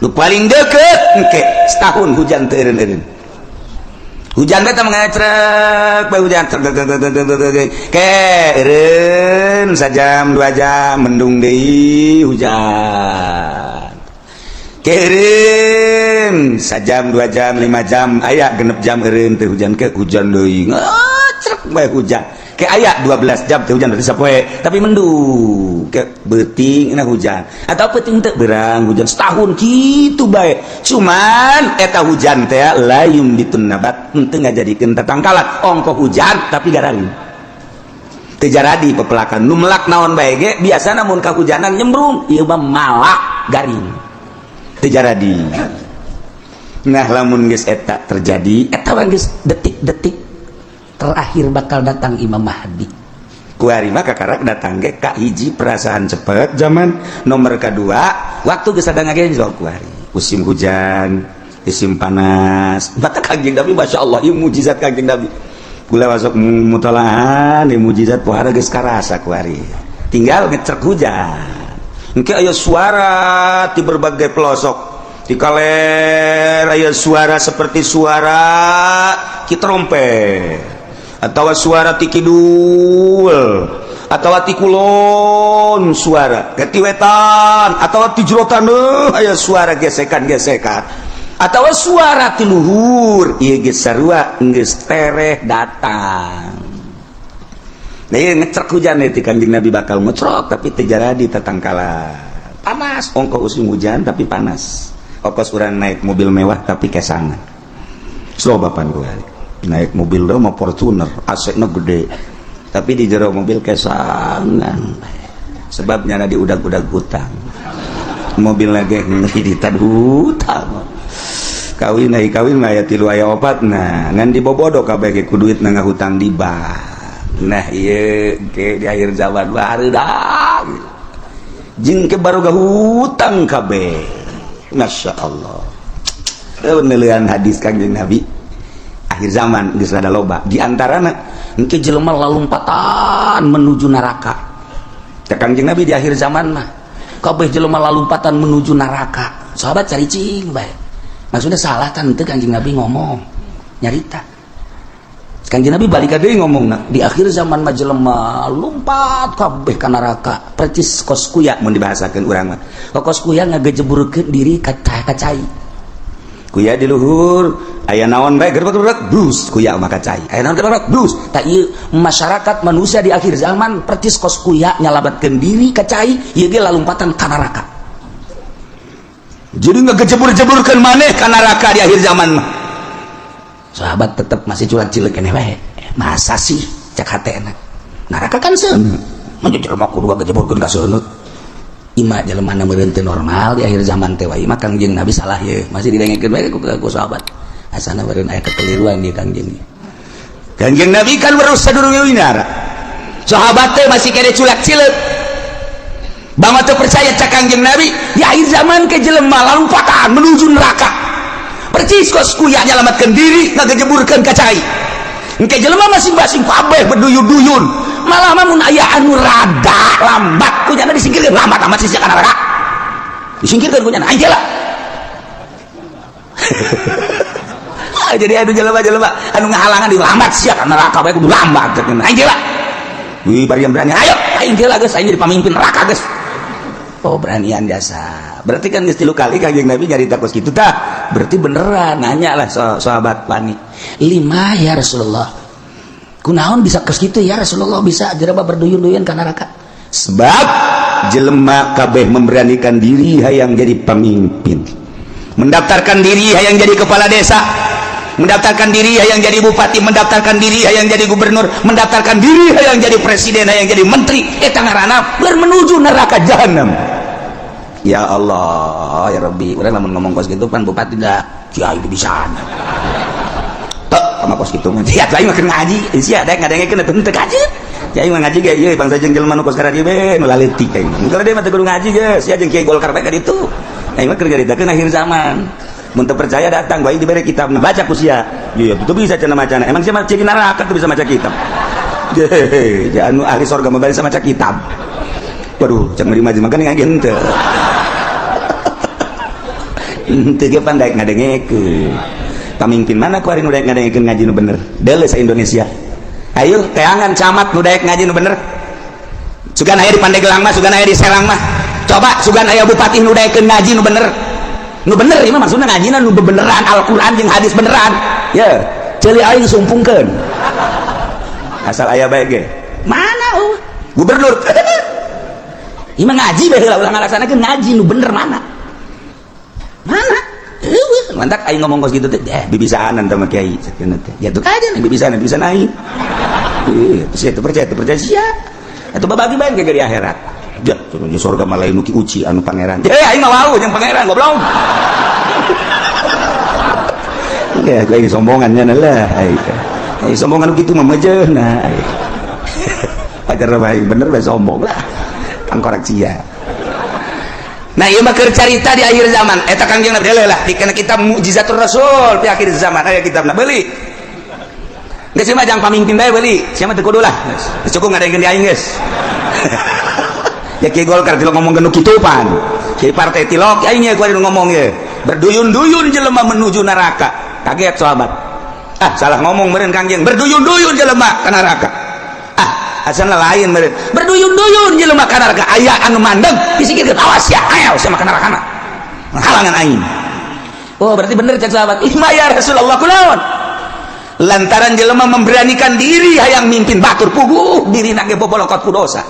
Nu paling deket engke setahun hujan teu eureun-eureun. Hujan teh mengecrek bae, hujan trek trek trek trek trek trek, ke eureun sajam 2 jam, mendung deui, hujan. Ke eureun sajam, 2 jam, 5 jam, aya 6 jam eureun teu hujan, ke hujan deui, ngecrek bae hujan. Ke aya 12 jam teu hujan, berarti sapoe tapi mendung. Ke beuting na hujan atau peuting teu berang hujan. Setahun kitu bae, cuman eta hujan teh la yumbitun nabat, henteu ngajadikeun tatangkalan. Ongko hujan tapi gararing, teu jaradi pepelakan. Nu melak naon bae ge biasana mun kahujanan nyembrung, ieu mah malak garing, teu jaradi. Nah, lamun geus eta terjadi, eta mah geus detik-detik terakhir bakal datang Imam Mahdi. Kuari mah kakarak datang ge ka hiji perasaan cepet zaman, nomor kedua waktu geus ada ngagenjlok kuari musim hujan, musim panas. Mata Kangjeng Nabi, Masya Allah, ieu mukjizat Kangjeng Nabi. Gula masuk mutolahan di mukjizat pohara geus karasa kuari, tinggal ngecek hujan. Engke aya suara di berbagai pelosok di kaler, aya suara seperti suara ki trompet atau suara ti kidul. Atawa ti kulon suara, ke ti wetan atawa ti jero taneuh aya suara gesekan-gesekan atawa suara ti luhur, ieu geus sarua geus tereh datang. Nah, ieu ngecrek hujan ti Kanjeng Nabi bakal ngecrok, tapi teu jaradi tatangkalan. Panas, ongkoh musim hujan tapi panas. Okos urang naik mobil mewah tapi kesangan. Slow bapan gue naik mobil do mau Fortuner, AC na gede, tapi di jero mobil kesangan. Sebabnya di udag-udag hutang. Mobil lagi ngeriditan hutang. Kawin naik kawin mah aya tilu, aya opat, nah ngan dibobodo kabeh ge ku duit na ngahutang di bank. Nah, ieu ke di akhir zaman baru jeung ke baru hutang kabeh. Masya Allah, penelian hadis Kanjeng Nabi akhir zaman geus rada loba, di antarana engke jelema lalumpatan menuju neraka. Cek Kanjeng Nabi, di akhir zaman mah kabeh jelema lalumpatan menuju neraka. Sahabat cari cing bae, maksudnya salah kan teu Kanjeng Nabi ngomong nyarita? Kanjeng Nabi balik deui ngomong, nah, di akhir zaman mah jelema lumpat kabeh ka neraka percis kos kuya. Mun dibahasakeun urang mah, kos kuya ngagejeburkeun diri ka cai. Kuya di luhur aya naon bae, gerbek dus, kuya mah ka cai. Aya naon, gerbek dus. Tak ieu masyarakat manusia di akhir zaman percis kos kuya nyalabatkeun diri ka cai, ieu ge lalumpatan ka neraka. Jadi ngagejebur-jeburkeun maneh ka neraka di akhir zaman mah. Sahabat tetap masih culat cilik keneh wae. Masa sih, cek hatena, neraka kan seuneu, mah jelema kudu ngagejeburkeun ka seuneu. Ima jelema na meureun teu normal di akhir zaman teh wae mah. Kangjeng Nabi salah ye, masih didengekeun bae ku sahabat, asana meureun aya kekeliruan di Kangjeng. Kangjeng Nabi kan weruh sadurunge winara, sahabat teh masih kene culak cileuk. Bang teu percaya, cak Kangjeng Nabi di akhir zaman ke jelema lalumpatan menuju neraka percis kos kuya nyelamatkan diri ngagejeburkeun ka cai. Engke jelema masing-masing kabeh berduyun-duyun, malah mah mun aya anu rada lambat kunyana disingkirkeun. Lambat amat sih ka neraka, disingkirkeun kunyana, aing lah. Jadi anu jelema-jelema anu ngahalangan di lambat sia ka neraka bae kudu lambat, cek aing lah. Wih, barian berani, ayo aing lah geus, aing jadi pamimpin neraka geus. Oh, beranian jasa. Berarti kan geus tilu kali Kanjeng Nabi nyarita kos kitu tah. Berarti beneran. Nanya lah sahabat wani. Lima ya Rasulullah. Kunaon bisa kos kitu ya Rasulullah, bisa jelema berduyun-duyun ka neraka? Sebab jelema kabeh memberanikan diri hayang jadi pemimpin. Mendaftarkan diri hayang jadi kepala desa, mendaftarkan diri hayang jadi bupati, mendaftarkan diri hayang jadi gubernur, mendaftarkan diri hayang jadi presiden, hayang jadi menteri. Eta ngaranna menuju neraka jahanam. Ya Allah, ya Rabbi, urang lamun ngomong kos gitu pan bupati dah kiai bisa. Tek sama kos gitu mah. Ya aing mah keur ngaji, sia daek ngadengekeun teu teu ngaji. Kiai mah ngaji ge ieu bangsa jeung jelema nu kos karadieu be nu laleutik aing. Kalau dia mah teu kudu ngaji geus, sia jeung kiai Golkar bae ka ditu. Aing mah keur nyaritakeun akhir zaman. Mun teu percaya datang bae dibere kitab, baca ku sia. Iya, itu bisa cenah macana. Emang sia mah ciri neraka tuh bisa maca kitab. Hehehe, anu ahli sorga mah bisa maca kitab. Waduh, cek meri maju makan ngaji henteu. Henteu ge pan daek ngadengekeun. Pamimpin mana ku ari nu daek ngadengekeun ngaji nu bener? Deuleu sa Indonesia. Ayo teangan camat nu daek ngaji nu bener. Sugan aya di Pandeglang mah, sugan aya di Serang mah. Coba sugan aya bupati nu daekeun ngaji nu bener. Nu bener ieu mah maksudna ngajina nu beneran Al-Qur'an jeung hadis beneran. Ya, ceuli aing sumpungkeun. Asal aya bae ge. Mana oh? Gubernur. Ieu mah ngaji bae heula, ulah ngalaksanakeun ngaji nu bener mana? Mana? Eueuh, mantak aing ngomong kos kitu teh, eh bibisaanan teh mah kiai sakeuna teh. Ya tuh aja nih bibisaanan, bisa aing. Ih, sia teu percaya, teu percaya sia. Atuh babagi bae ke di akhirat. Ja, turun di surga malah nu uci anu pangeran. Eh, aing mah wau jeung pangeran goblok. Ya, gue sombongannya lah. Aing sombongan gitu mah mejeuna. Pacar baik bener bae sombong lah. Tangkorak sia. Nah, ieu mah keur carita di akhir zaman. Eta Kangjeng Nabi lah dikena kitab Mukjizatur Rasul di akhir zaman aya kitabna, beuli. Geus mah jang pamimpin bae beuli. Sia mah teu kudu lah. Geus cukup ngadengekeun di aing geus. Ya kiai Golkar tilok ngomong nu kitu pan. Kiai partai tilok aing ye kuari ngomong ye. Berduyun-duyun jelema menuju neraka. Kaget sahabat. Ah, salah ngomong meureun Kangjeng. Berduyun-duyun jelema ka neraka. Ah, Asana lain meureun. Berduyun-duyun jelema ka neraka, aya anu mandeg disingkirkeun, "Awas ya, ayo sama ka nerakana." Halangan aing. Oh, berarti bener cek sahabat. Lima ya Rasulullah, kunaon? Lantaran jelema memberanikan diri hayang mimpin batur, puguh diri ge bobolokot ku dosa.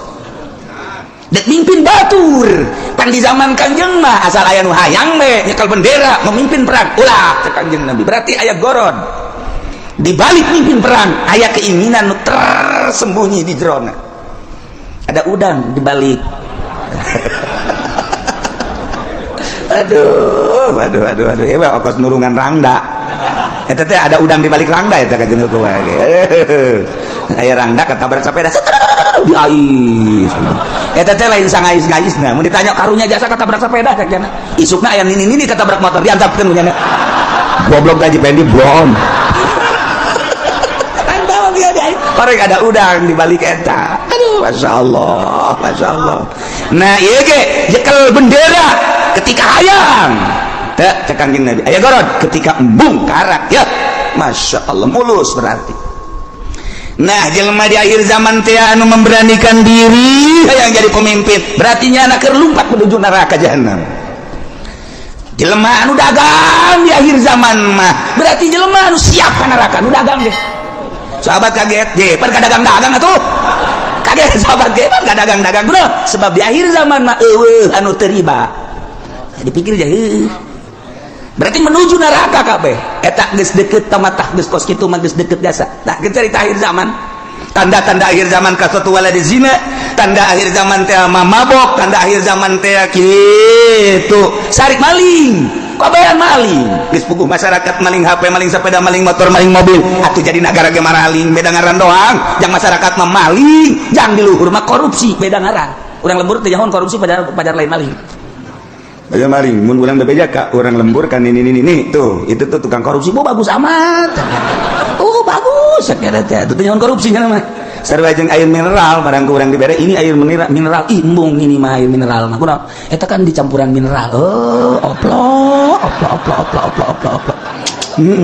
Dek mimpin batur. Pan di zaman Kanjeng mah asal aya nu hayang we nyekel bendera memimpin perang. Ulah, cek Kanjeng Nabi. Berarti aya gorod. Di balik mimpin perang aya keinginan nu tersembunyi di jerona. Ada udang di balik. Aduh, aduh, aduh, aduh. Ya, okos nurungan rangda. Eta teh ada udang di balik rangda eta kanjeng kumaha. Aya rangda ketabrak sepeda di ais. Eta teh lain sangais-gaisna. Mun ditanya karunya jasa ketabrak sepeda cek jana. Isukna aya nini-nini ketabrak motor diantapkeun ku nyana. Goblok gaji pendi blon. Korek ada udang di balik eta. Aduh, masya Allah, masya Allah. Nah, iya ge jekel bendera ketika hayang. Teh cek Kanjeng Nabi. Aya gorod ketika embung karak ya. Masya Allah, mulus berarti. Nah, jelema di akhir zaman teh anu memberanikan diri hayang jadi pemimpin, berarti nya keur lumpat menuju neraka jahanam. Jelema anu dagang di akhir zaman mah berarti jelema anu siap ka neraka, anu dagang ge. Sahabat kaget, je, pan dagang-dagang atuh. Kaget sahabat ge, pan dagang-dagang bro. Sebab di akhir zaman mah eueuh anu teu riba. Dipikir aja, heuh. Berarti menuju neraka kabeh. Eta geus deket tamatah geus kos kitu mah geus deket jasa. Nah, kita cerita akhir zaman. Tanda-tanda akhir zaman kasatu waladi zina, tanda akhir zaman teh mabok, tanda akhir zaman teh kitu. Sarik maling. Kabehan maling. Geus puguh masyarakat maling HP, maling sepeda, maling motor, maling mobil. Atuh jadi nagara ge maraling, beda ngaran doang. Jang masyarakat mah maling, jang di luhur mah korupsi, beda ngaran. Urang lembur teh jahon korupsi pajar pajar lain maling. Pajar maling, mun urang bebeja ka urang lembur kan ini tuh, itu tuh tukang korupsi, oh bagus amat. Oh bagus sakira teh, itu teh korupsi nya mah. Sarua jeung air mineral, barang ku urang dibere ini air mineral, mineral imbung ini mah air mineral mah. Kunaon? Eta kan dicampuran mineral. Oh, oplo, oplo, oplo, oplo, oplo, oplo, oplo.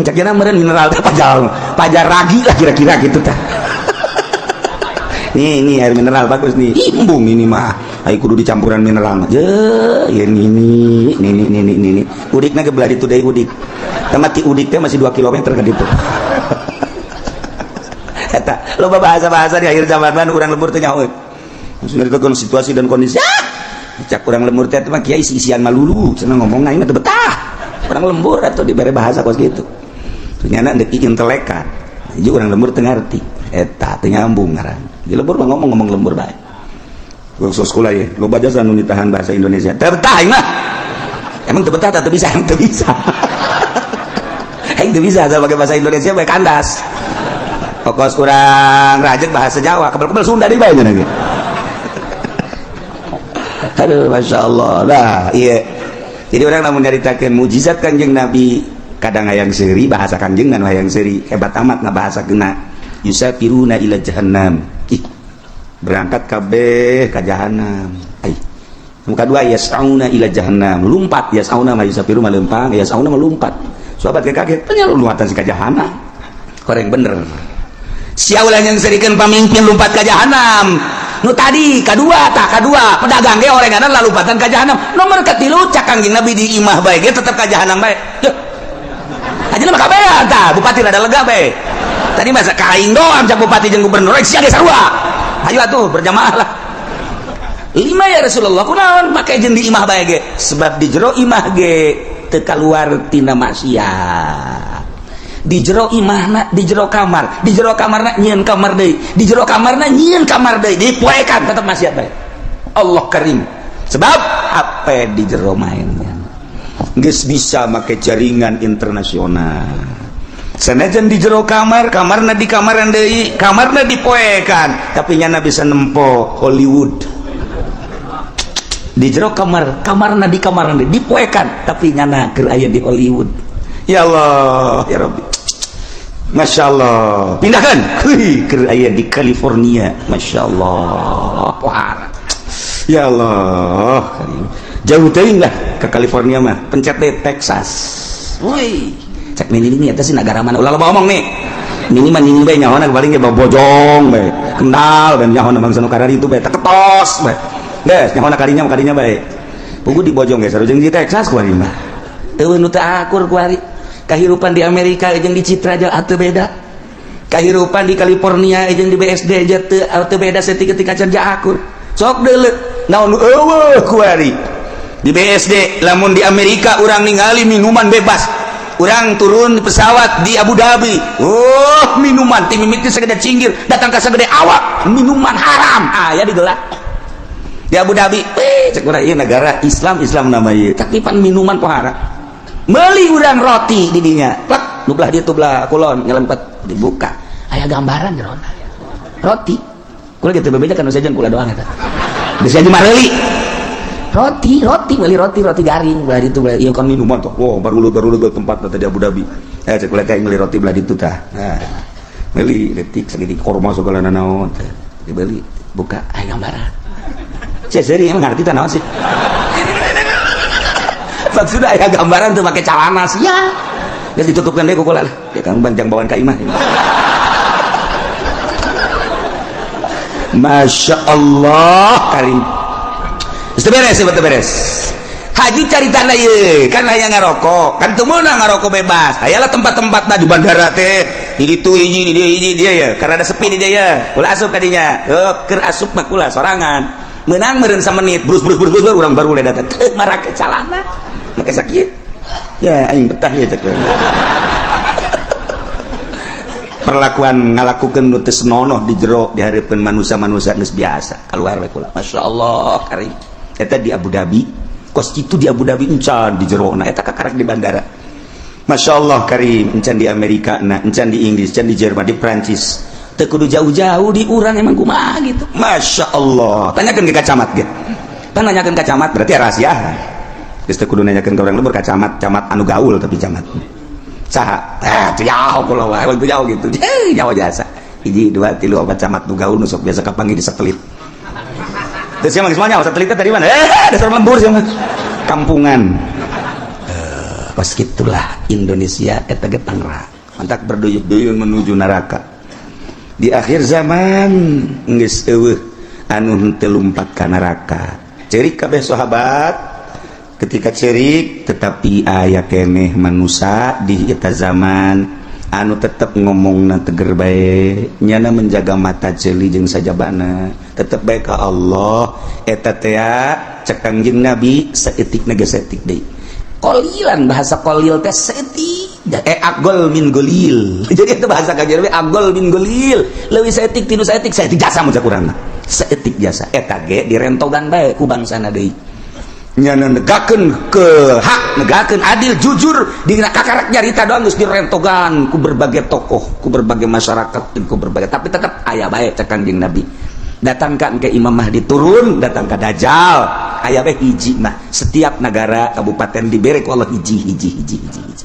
Cek kira meureun mineral teh pajar, pajar ragi lah kira-kira gitu tah. Nih, ini air mineral bagus nih. Imbung ini mah. Ayo kudu dicampuran mineral mah. Je, ya ini ini ini ini ini. Udikna ge belah ditu deui udik. Tempat ti udik teh masih 2 km ka ditu. Eta loba bahasa-bahasa di akhir zaman mah urang lembur teh nyaho. Maksudnya itu kan situasi dan kondisi. Ah! Cak urang lembur teh mah kiai isi-isian malulu, cenah ngomong aing mah teu betah. Urang lembur atau dibere bahasa kos kitu. Ternyata deuk intelekan. Jadi urang lembur teu ngarti. Eta teu nyambung ngaran. Di lembur mah ngomong-ngomong lembur bae. Gua sekolah ya, loba jasa nu ditahan bahasa Indonesia. Teu betah aing mah. Emang teu betah teu bisa, teu bisa. Aing teu bisa pakai bahasa Indonesia bae kandas. Pokos kurang rajek bahasa Jawa, kebel-kebel Sunda deui bae nya. Aduh, masya Allah. Nah, iya. Jadi orang namun nyaritakeun mujizat Kanjeng Nabi, kadang hayang seuri bahasa Kanjeng dan hayang seuri hebat amat ngabahasa kena. Yusafiruna ila jahannam. Ih, berangkat kabeh ka jahannam. Ai. Nu kadua yas'auna ila jahannam. Lumpat yas'auna ma yusafiru malempang, yas'auna melumpat. Sahabat kaget, ternyata lumpatan si ka jahannam. Koreng bener. Sia ulah yang serikeun pamimpin lumpat ka jahanam. Nu tadi kadua tah kadua pedagang ge orenganan lalumpatan ka jahanam. Nomor katilu cak Kangjeng Nabi di imah bae ge tetep ka jahanam bae. Yeuh. Ajeuna mah kabehan tah bupati rada lega bae. Tadi masa ka aing doang cak bupati jeung gubernur rek sia ge sarua. Ayo atuh berjamaah lah. Lima ya Rasulullah, kunaon make jeung di imah bae ge? Sebab di jero imah ge teu kaluar tina maksiat. Di jero imahna, di jero kamar, di jero kamarna nyieun kamar deui, di jero kamarna nyieun kamar deui, dipoekan tetep maksiat bae. Allah karim. Sebab apa di jero mainnya geus bisa make jaringan internasional. Sanajan di jero kamar, kamarna di kamaran deui, kamarna dipoekan, tapi nyana bisa nempo Hollywood. Di jero kamar, kamarna di kamaran deui, dipoekan, tapi nyana keur aya di Hollywood. Ya Allah, ya Rabbi. Masya Allah. Pindahkan. Hei, keur aya di California. Masya Allah. Wah. Ya Allah. Jauh teuing lah ke California mah. Pencet deh Texas. Woi. Cek ini ini eta sih negara mana? Ulah loba omong nih. Nini mah nini bae nyahona paling ge bojong bae. Kendal bae nyahona bangsa nu karari itu bae teketos bae. Geus nyahona kadinya kadinya bae. Pugu di bojong ge sarua jeung di Texas kuari mah. Eueuh nu teu akur kuari. Kahirupan di Amerika jeung di Citra atuh beda. Kahirupan di California jeung di BSD aja teu beda saeutik ketika can akur. Sok deuleu naon nu eueuh kuari. Di BSD lamun di Amerika urang ningali minuman bebas. Urang turun di pesawat di Abu Dhabi, oh minuman ti mimiti segede cinggir datang ka segede awak, minuman haram aya digelak di Abu Dhabi. Weh, cek urang ieu negara Islam, Islam nama ieu, tapi pan minuman po haram. Meuli urang roti di dinya, plak nu belah dieu tuh belah kulon nyelempet, dibuka aya gambaran jerona roti. Kula gitu bebeja kan sejen kula doang eta bisa mareuli roti, roti beli roti, roti garing belah itu belah iya kan minuman tuh. Wow, baru baru baru tempat tadi Abu Dhabi, eh cek kula kayak beli roti belah itu tah. Nah, beli detik segini korma segala naon teh dibeli, buka aya gambaran. Saya seri emang ngerti tah naon sih maksudnya. Aya gambaran tuh pakai celana sih ya. Geus ditutupkan deh ku kula lah ya kang banjang bawaan ka imah. Masya Allah karim. Geus beres, betul beres. Haji cari tanda ye, kan hayang ngarokok, kan teu meunang ngarokok bebas. Hayalah tempat-tempat di bandara teh, di ditu hiji, di dieu hiji dia ya, karena ada sepi di dia ya. Ulah asup kadinya. Heuh, keur asup mah kula sorangan. Meunang meureun samenit, brus brus brus brus urang baru datang. Teu marake calana. Make sakit. Ya aing betah ya cek. Perlakuan ngalakukeun nu teu senonoh di jero di hareupeun manusia-manusia geus biasa. Keluar we kula. Masya Allah karim. Eta di Abu Dhabi, kos itu di Abu Dhabi encan di jero na eta kakarak di bandara. Masya Allah karim, encan di Amerika na, encan di Inggris, encan di Jerman, di Prancis. Teu kudu jauh-jauh di urang emang kumaha gitu. Masya Allah. Tanyakeun ke camat ge. Pan nanyakeun ka camat berarti rahasia. Geus teu kudu nanyakeun ka urang lembur ka camat, camat anu gaul tapi camat. Saha? Eh, teu jauh kula wae, teu jauh gitu. Jauh jasa. Hiji, dua, tilu, opat camat nu gaul nu sok biasa kapanggih di satelit. Terus siapa semuanya satelitnya dari mana? Eh, dasar lembur siapa? Kampungan. Pas gitulah Indonesia eta ge Tangerang. Mantak berduyun-duyun menuju neraka. Di akhir zaman geus eueuh anu henteu lumpat ka neraka. Cerik kabeh sahabat ketika cerik, tetapi aya keneh manusia di eta zaman anu tetep ngomongna teger bae, nyana menjaga mata ceuli jeung sajabana tetep bae ka Allah. Eta teh cek Kangjeng Nabi saeutik ge saeutik deui qolilan, bahasa qolil teh saeutik, agol min golil. Jadi itu bahasa Kangjeng Nabi agol min golil, leuwih saeutik tinu saeutik, saeutik jasa mun cek urang mah, saeutik jasa. Eta ge direntogan bae ku bangsana deui, nyana negakeun ke hak, negakeun adil jujur dina kakarak nyarita doang geus direntogan ku berbagai tokoh, ku berbagai masyarakat, ku berbagai, tapi tetap aya bae cek Kangjeng Nabi. Datangkan ke Imam Mahdi turun, datang ke Dajjal aya bae hiji mah. Setiap negara kabupaten dibere ku Allah hiji hiji hiji hiji hiji,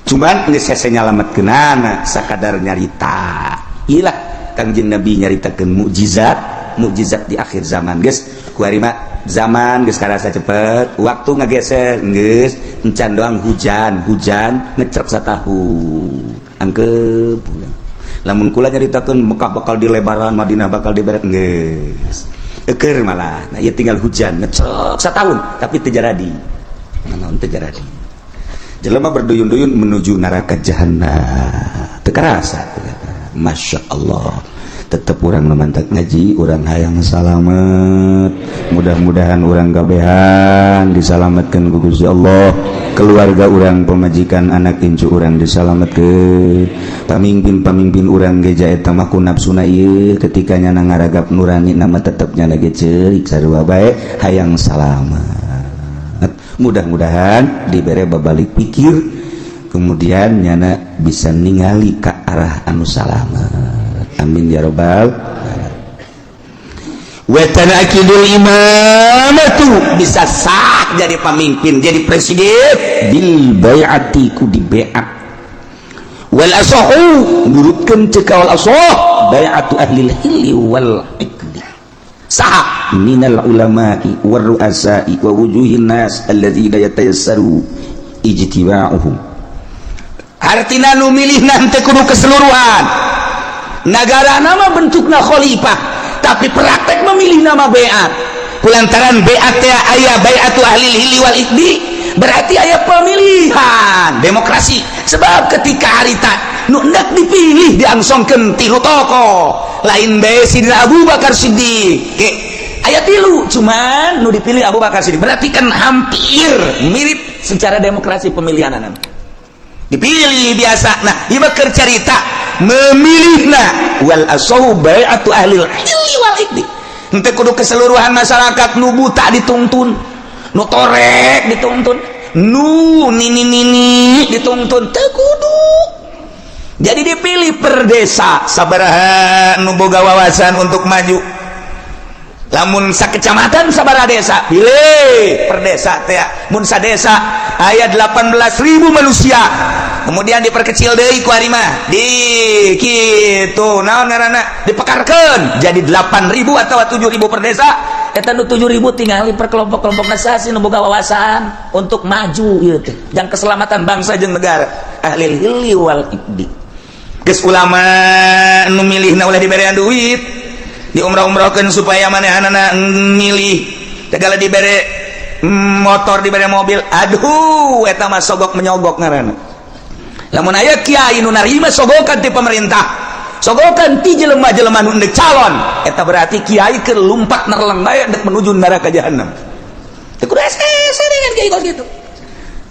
cuman geus hese nyalametkeunana sakadar nyarita. Iyalah Kangjeng Nabi nyaritakeun mukjizat mukjizat di akhir zaman. Geus kuari mah zaman geus karasa cepet, waktu ngageser geus encan doang hujan, hujan ngecrek satahun angkep. Lamun kula nyaritakeun Mekah bakal dilebaran, Madinah bakal diberet, geus eukeur malah. Nah ieu tinggal hujan ngecrek satahun tapi teu jaradi naon, teu jaradi. Jelema berduyun-duyun menuju neraka jahanam teu karasa. Masya Allah, tetep urang mantak ngaji, urang hayang salamet. Mudah-mudahan urang kabehan disalametkeun ku Gusti Allah, keluarga urang, pemajikan, anak incu urang disalametkeun, pamimpin-pamimpin urang ge. Eta mah ku nafsuna ieu ketika nyana ngaragap nurani nama tetep nyana ge ceurik sarua bae hayang salamet. Mudah-mudahan dibere babalik pikir, kemudian nyana bisa ningali ka arah anu salamet. Amin ya robbal. Wa tanakidul imamatu, bisa sah jadi pemimpin, jadi presiden, bil bai'ati, ku di bai'at. Wal asahu, nurutkeun ceuk wal asah, bai'atu ahli hilli wal aqdi sah minal ulama'i war ru'asa'i wa wujuhin nas alladzina yatayassaru ijtima'uhum. Artina nu milih nanti kudu keseluruhan negara. Nama bentukna khalifah, tapi praktek memilih nama baiat. Kulantaran baiat teh aya baiatu ahli hilli wal aqdi, berarti aya pemilihan demokrasi. Sebab ketika harita nu hendak dipilih diangsongkeun tilu tokoh, lain bae Sidina Abu Bakar Siddiq. Ke, aya tilu, cuman nu dipilih Abu Bakar Siddiq. Berarti kan hampir mirip secara demokrasi pemilihan anak dipilih biasa. Nah, ieu mah keur carita memilihna wal asahu bai'atu ahli hilli wal aqdi. Henteu kudu keseluruhan masyarakat. Nu buta dituntun, nu torek dituntun, nu nini nini dituntun, teu kudu. Jadi dipilih per desa sabaraha nu boga wawasan untuk maju. Lamun sakecamatan sabaraha desa, pilih per desa teh. Mun sadesa aya 18.000 manusia, kemudian diperkecil deui ku ari mah di kitu, naon ngaranna, dipekarkeun jadi 8000 atau 7000 per desa. Eta nu 7000 tinggal per kelompok-kelompok sasi nu boga wawasan untuk maju ieu teh jang keselamatan bangsa jeung negara, ahli hilli wal aqdi. Geus ulama nu milihna ulah diberean duit, diumrah-umrahkeun supaya manehanana milih. Segala dibere motor, dibere mobil, aduh, eta mah sogok menyogok ngaranna. Lamun aya kiai nu narima sogokan ti pemerintah, sogokan ti jelema-jelema nu endek calon, eta berarti kiai keur lumpat nerleng bae endek menuju neraka jahanam. Teu kudu hese dengan kiai kos kitu.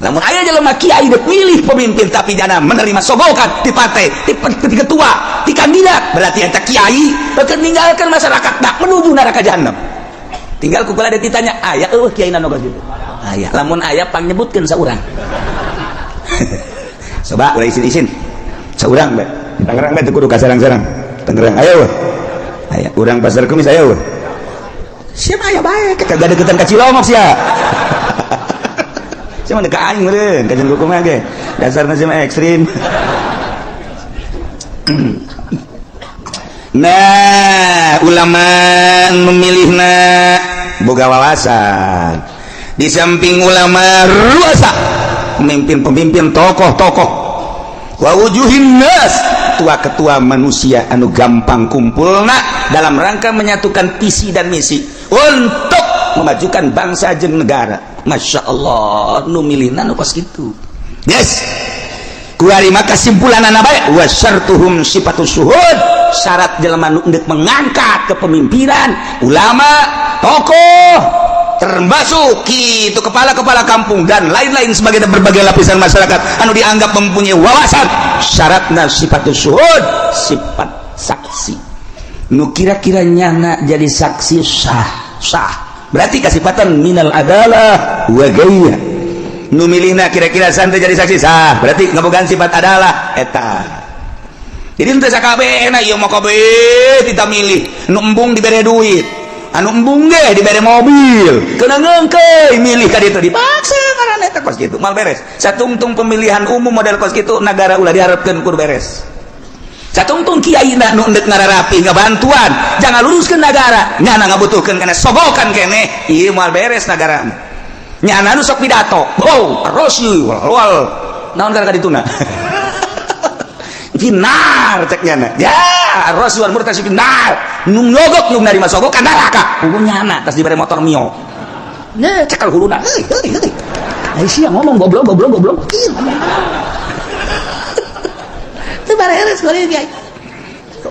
Lamun aya jelema kiai dek milih pemimpin tapi jana menerima sogokan ti partai, ti ketua, ti kandidat, berarti eta kiai keur ninggalkeun masyarakat dak menuju neraka jahanam. Tinggal ku kula ditanya, aya eueuh kiai nu kos kitu? Aya. Lamun aya, pangnyebutkeun saurang. Coba ulah isin-isin, saurang bae. Di Tangerang bae, teu kudu ka sarang-sarang. Tangerang aya eueuh? Aya. Urang Pasar Kemis aya eueuh? Siapa aya bae, kagak deketan ka Cilongok sia. Sia mah ka aing meureun, kajian hukum ge. Dasarna sia mah ekstrim. Nah, ulama memilihna boga wawasan. Di samping ulama ruasa, pemimpin-pemimpin, tokoh-tokoh, wa wujuhin nas, ketua-ketua manusia anu gampang kumpulna dalam rangka menyatukan visi dan misi untuk memajukan bangsa jeung negara. Masya Allah, nu milihna nu kos kitu. Yes, kuari maka kesimpulan anak baik wa syartuhum sifatus syuhud. Syarat jelema nu endek mengangkat kepemimpinan, ulama, tokoh, termasuk itu kepala-kepala kampung dan lain-lain sebagai berbagai lapisan masyarakat anu dianggap mempunyai wawasan, syaratna sifatus syuhud, sifat saksi. Nu kira-kira nyana jadi saksi sah, sah berarti kasifatan minal adalah wa gaya. Nu milihna kira-kira santai jadi saksi sah, berarti ngabogaan sifat adalah eta. Jadi henteu sakabehna ieu mah, kabeh kita milih. Nu embung dibere duit, anu embung ge dibere mobil, kena ngeungkeuy milih ka ditu, dipaksa karena eta kos kitu mal beres. Satungtung pemilihan umum model kos kitu, negara ulah diharapkeun kur beres. Satungtung kiai na nu endek ngararapi ngabantuan jangan luruskeun negara, nyana ngabutuhkeun kana sogokan keneh, ieu moal beres negara. Nyana nu sok pidato, oh rosi wal naon kana dituna finar, cek nyana ya rosi wal murtasi finar. Nu nyogok, nu narima sogokan neraka. Hukum nyana tas dibere motor Mio. Nah, cekal huluna, heuy heuy heuy. Ai sia ngomong goblok goblok goblok. Ih, ngomong teu bareres goreng kiai.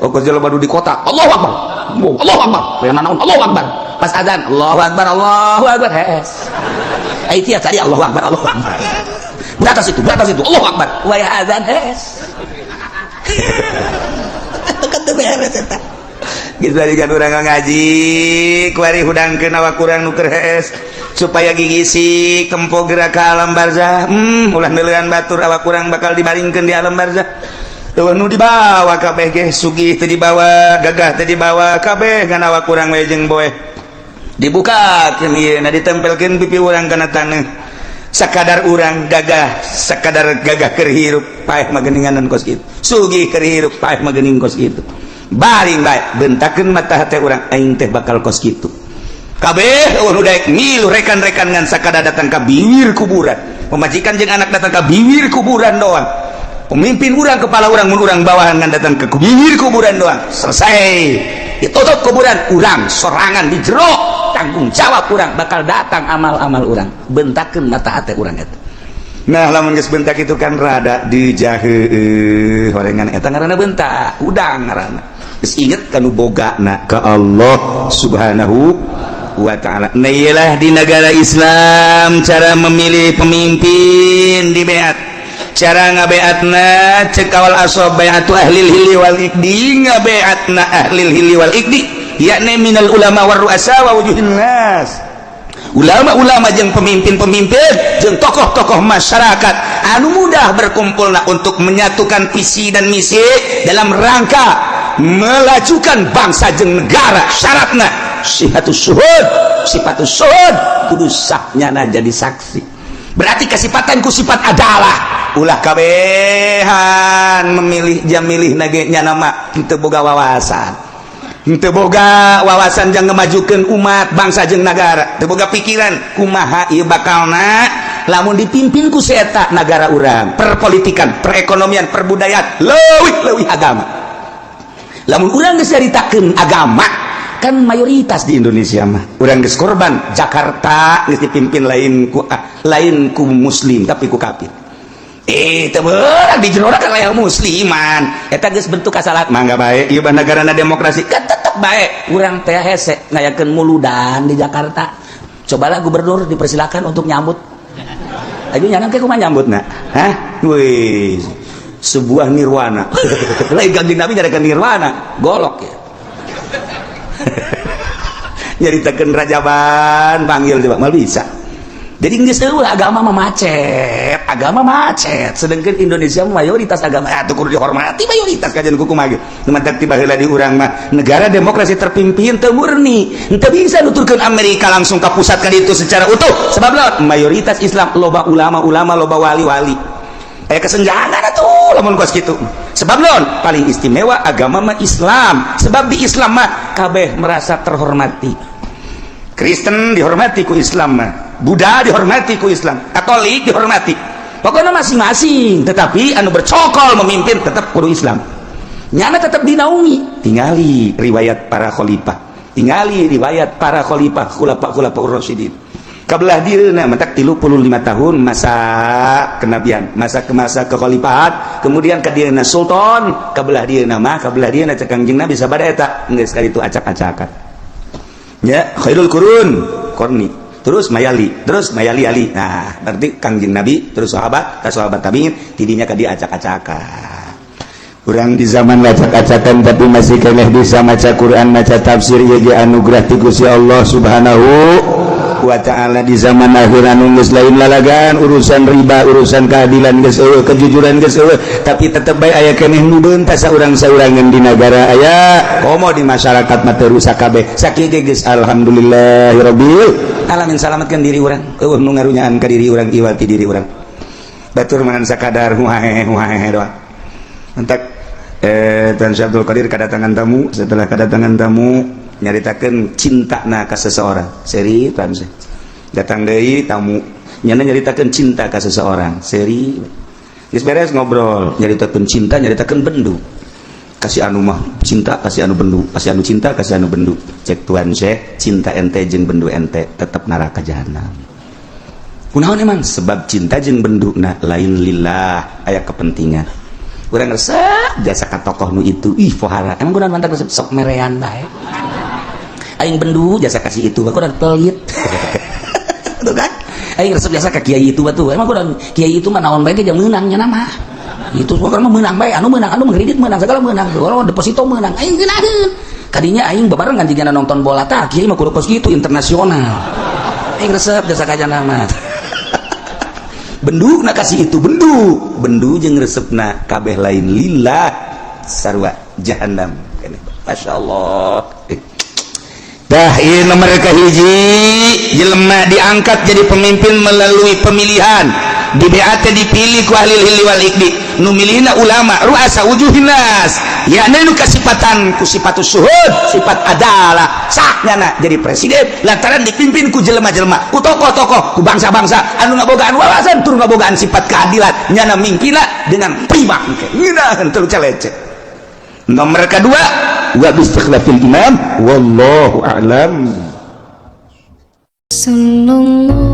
Oh, jelema baru di kota, Allahu Akbar. Allahu Akbar. Yang naon Allahu Akbar. Pas azan, Allahu Akbar, Allahu Akbar. Hees. Ai tiap tadi Allahu Akbar, Allahu Akbar. Beratas itu, beratas itu, Allahu Akbar. Wayah azan hees. Kan teu beres eta. Gitu tadi kan urang ngaji, kuari hudangkeun awak urang nu keur hees supaya gigisi tempo gerak ke alam barzah. Ulah neuleuan batur, awak urang bakal dibaringkeun di alam barzah. Eueuh nu dibawa kabeh ge, sugih teu dibawa, gagah teu dibawa, kabeh ngan awak urang we jeung boeh. Dibukakeun ieu na, ditempelkeun pipi urang kana taneuh. Sakadar urang gagah, sakadar gagah keur hirup, paeh mah geuninganan kos kitu. Sugih keur hirup, paeh mah geuning kos kitu. Baring bae, bentakeun mata hate urang, aing teh bakal kos kitu. Kabeh eueuh nu daek milu rekan-rekan ngan sakadar datang ka bibir kuburan. Pamajikan jeung anak datang ka bibir kuburan doang. Pemimpin urang, kepala urang, mun urang bawahan ngan datang ke kubur, kuburan doang, selesai, ditutup kuburan, urang sorangan di jero, tanggung jawab urang. Bakal datang amal-amal urang, bentakeun mata hati urang eta. Nah, lamun geus bentak itu kan rada dijahe horengan, eta ngaranna bentak udang, ngaranna geus inget kanu bogana ka Allah Subhanahu wa Ta'ala. Nah, iyalah, di negara Islam cara memilih pemimpin di beat, cara ngabeatna cek kawal asob bai'atu ahlil hilli wal iqdi, ngabeatna ahlil hilli wal iqdi, yakni minal ulama war ru'asa wa wujuhin nas, ulama-ulama jeung pemimpin-pemimpin jeung tokoh-tokoh masyarakat anu mudah berkumpulna untuk menyatukan visi dan misi dalam rangka melajukan bangsa jeung negara. Syaratna sihatus syuhud, sifatus syuhud, kudu sahnyana jadi saksi, berarti kesifatan ku sifat adalah. Ulah kabehan memilih jam milih nage nya nama teu boga wawasan, teu boga wawasan jang ngemajukeun umat, bangsa jeung negara, teu boga pikiran kumaha ieu bakalna lamun dipimpin ku si eta negara urang, perpolitikan, perekonomian, perbudayaan, leuwih-leuwih agama. Lamun urang geus nyaritakeun agama kan mayoritas di Indonesia mah urang geus korban. Jakarta geus dipimpin lain ku ah, lain ku muslim tapi ku kafir. Eh, teu beurang di jero kan lain musliman, eta geus bentuk kasalahan. Mangga bae ieu mah negarana demokrasi kan, tetep bae urang teh hese ngayakeun muludan di Jakarta. Cobalah gubernur dipersilakan untuk nyambut. Ayo, nyana ke kumaha nyambutna? Hah, wih, sebuah nirwana lain. Kanjeng Nabi nyaritakeun nirwana golok ya, nyaritakeun rajaban panggil coba mal bisa. Jadi geus eueuh agama mah macet, agama macet. Sedangkan Indonesia mayoritas agama atuh kudu dihormati mayoritas, kajian kumaha ge. Nu matak tiba heula di urang mah negara demokrasi terpimpin teu murni, teu bisa nuturkeun Amerika langsung ka pusat kan itu secara utuh. Sebab lawan mayoritas Islam, loba ulama-ulama, loba wali-wali, aya kesenjangan atuh lamun kos kitu. Sebab lawan paling istimewa agama mah Islam, sebab di Islam mah kabeh merasa terhormati. Kristen dihormati ku Islam mah, Buddha dihormati ku Islam, Katolik dihormati, pokoknya masing-masing. Tetapi anu bercokol memimpin tetap kudu Islam, nyana tetap dinaungi. Tingali riwayat para khalifah, tingali riwayat para khalifah, khulafa, khulafa rasyidin kabelah dieuna. Mentak 35 tahun masa kenabian, masa ke masa kekhalifahan, kemudian ka dieuna sultan, kabelah dieuna mah, kabelah dieuna cek Kangjeng Nabi sabada eta geus kali itu acak-acakan ya. Khairul qurun qarni, terus mayali, terus mayali ali. Nah, berarti Kangjeng Nabi, terus sahabat, ka sahabat tabiin, tidinya ka dia acak-acakan. Urang di zaman acak-acakan tapi masih keneh bisa maca Quran, maca tafsir, ieu ge anugerah ti Gusti Allah Subhanahu wa Ta'ala. Di zaman akhir anu geus lain lalagan, urusan riba, urusan keadilan geus eueuh, kejujuran geus eueuh, tapi tetep bae aya keneh nu beuntas saurang-saurangan di nagara, aya komo di masyarakat mah teu rusak kabeh. Sakieu ge geus alhamdulillahirabbil alamin, salamatkeun diri urang, eueuh nu ngarunyaan ka diri urang, iwati diri urang. Batur mah sakadar huhae huhae doang. Entak Tuan Syekh Abdul Qadir kedatangan tamu. Setelah kedatangan tamu, nyaritakan cinta na ke seseorang seri. Tuan Syekh datang deui tamu, nyana nyaritakan cinta ke seseorang seri. Geus beres ngobrol, nyaritakan cinta, nyaritakan bendu, kasih anu mah cinta, kasih anu bendu, kasih anu cinta, kasih anu bendu. Cek Tuan Syekh, cinta ente jeung bendu ente tetap neraka jahanam. Kunaon emang? Sebab cinta jeung bendu na lain lillah, aya kepentingan. Urang resep jasa ka tokoh nu itu, ih pohara emang kunaon mantak resep, sok merean bae. Aing bendu jasa kasih itu, aku pelit tuh kan. Aing resep jasa ka kiai itu batu, emang kunaon kiai itu mah naon bae ge meunang nya, nama itu pokoknya mah meunang bae, anu meunang, anu kredit meunang, segala meunang, orang deposito meunang. Aing geunaheun kadinya, aing babarengan jigana nonton bola. Tah, kiai mah kudu kos kitu, internasional. Aing resep jasa ka nama bendu na kasih itu, bendu bendu jeung resepna kabeh lain lillah, sarua jahanam. Masya Allah. Dah, ieu nomor kahiji, jelema diangkat jadi pemimpin melalui pemilihan. Di BAT dipilih ku ahli hilli wal iqdi, nu milihna ulama, ruasa wujuhin nas, yakni nu kasipatan ku sifat syuhud, sifat adalah sahnya jadi presiden, lantaran dipimpin ku jelema-jelema, ku tokoh-tokoh, ku bangsa-bangsa anu ngabogaan wawasan tur ngabogaan sifat keadilan. Nyana mingkina dengan prima ngeunaheun teu lecek. Nomor kedua, wa bistikhlafil imam, wallahu a'lam. Sallallahu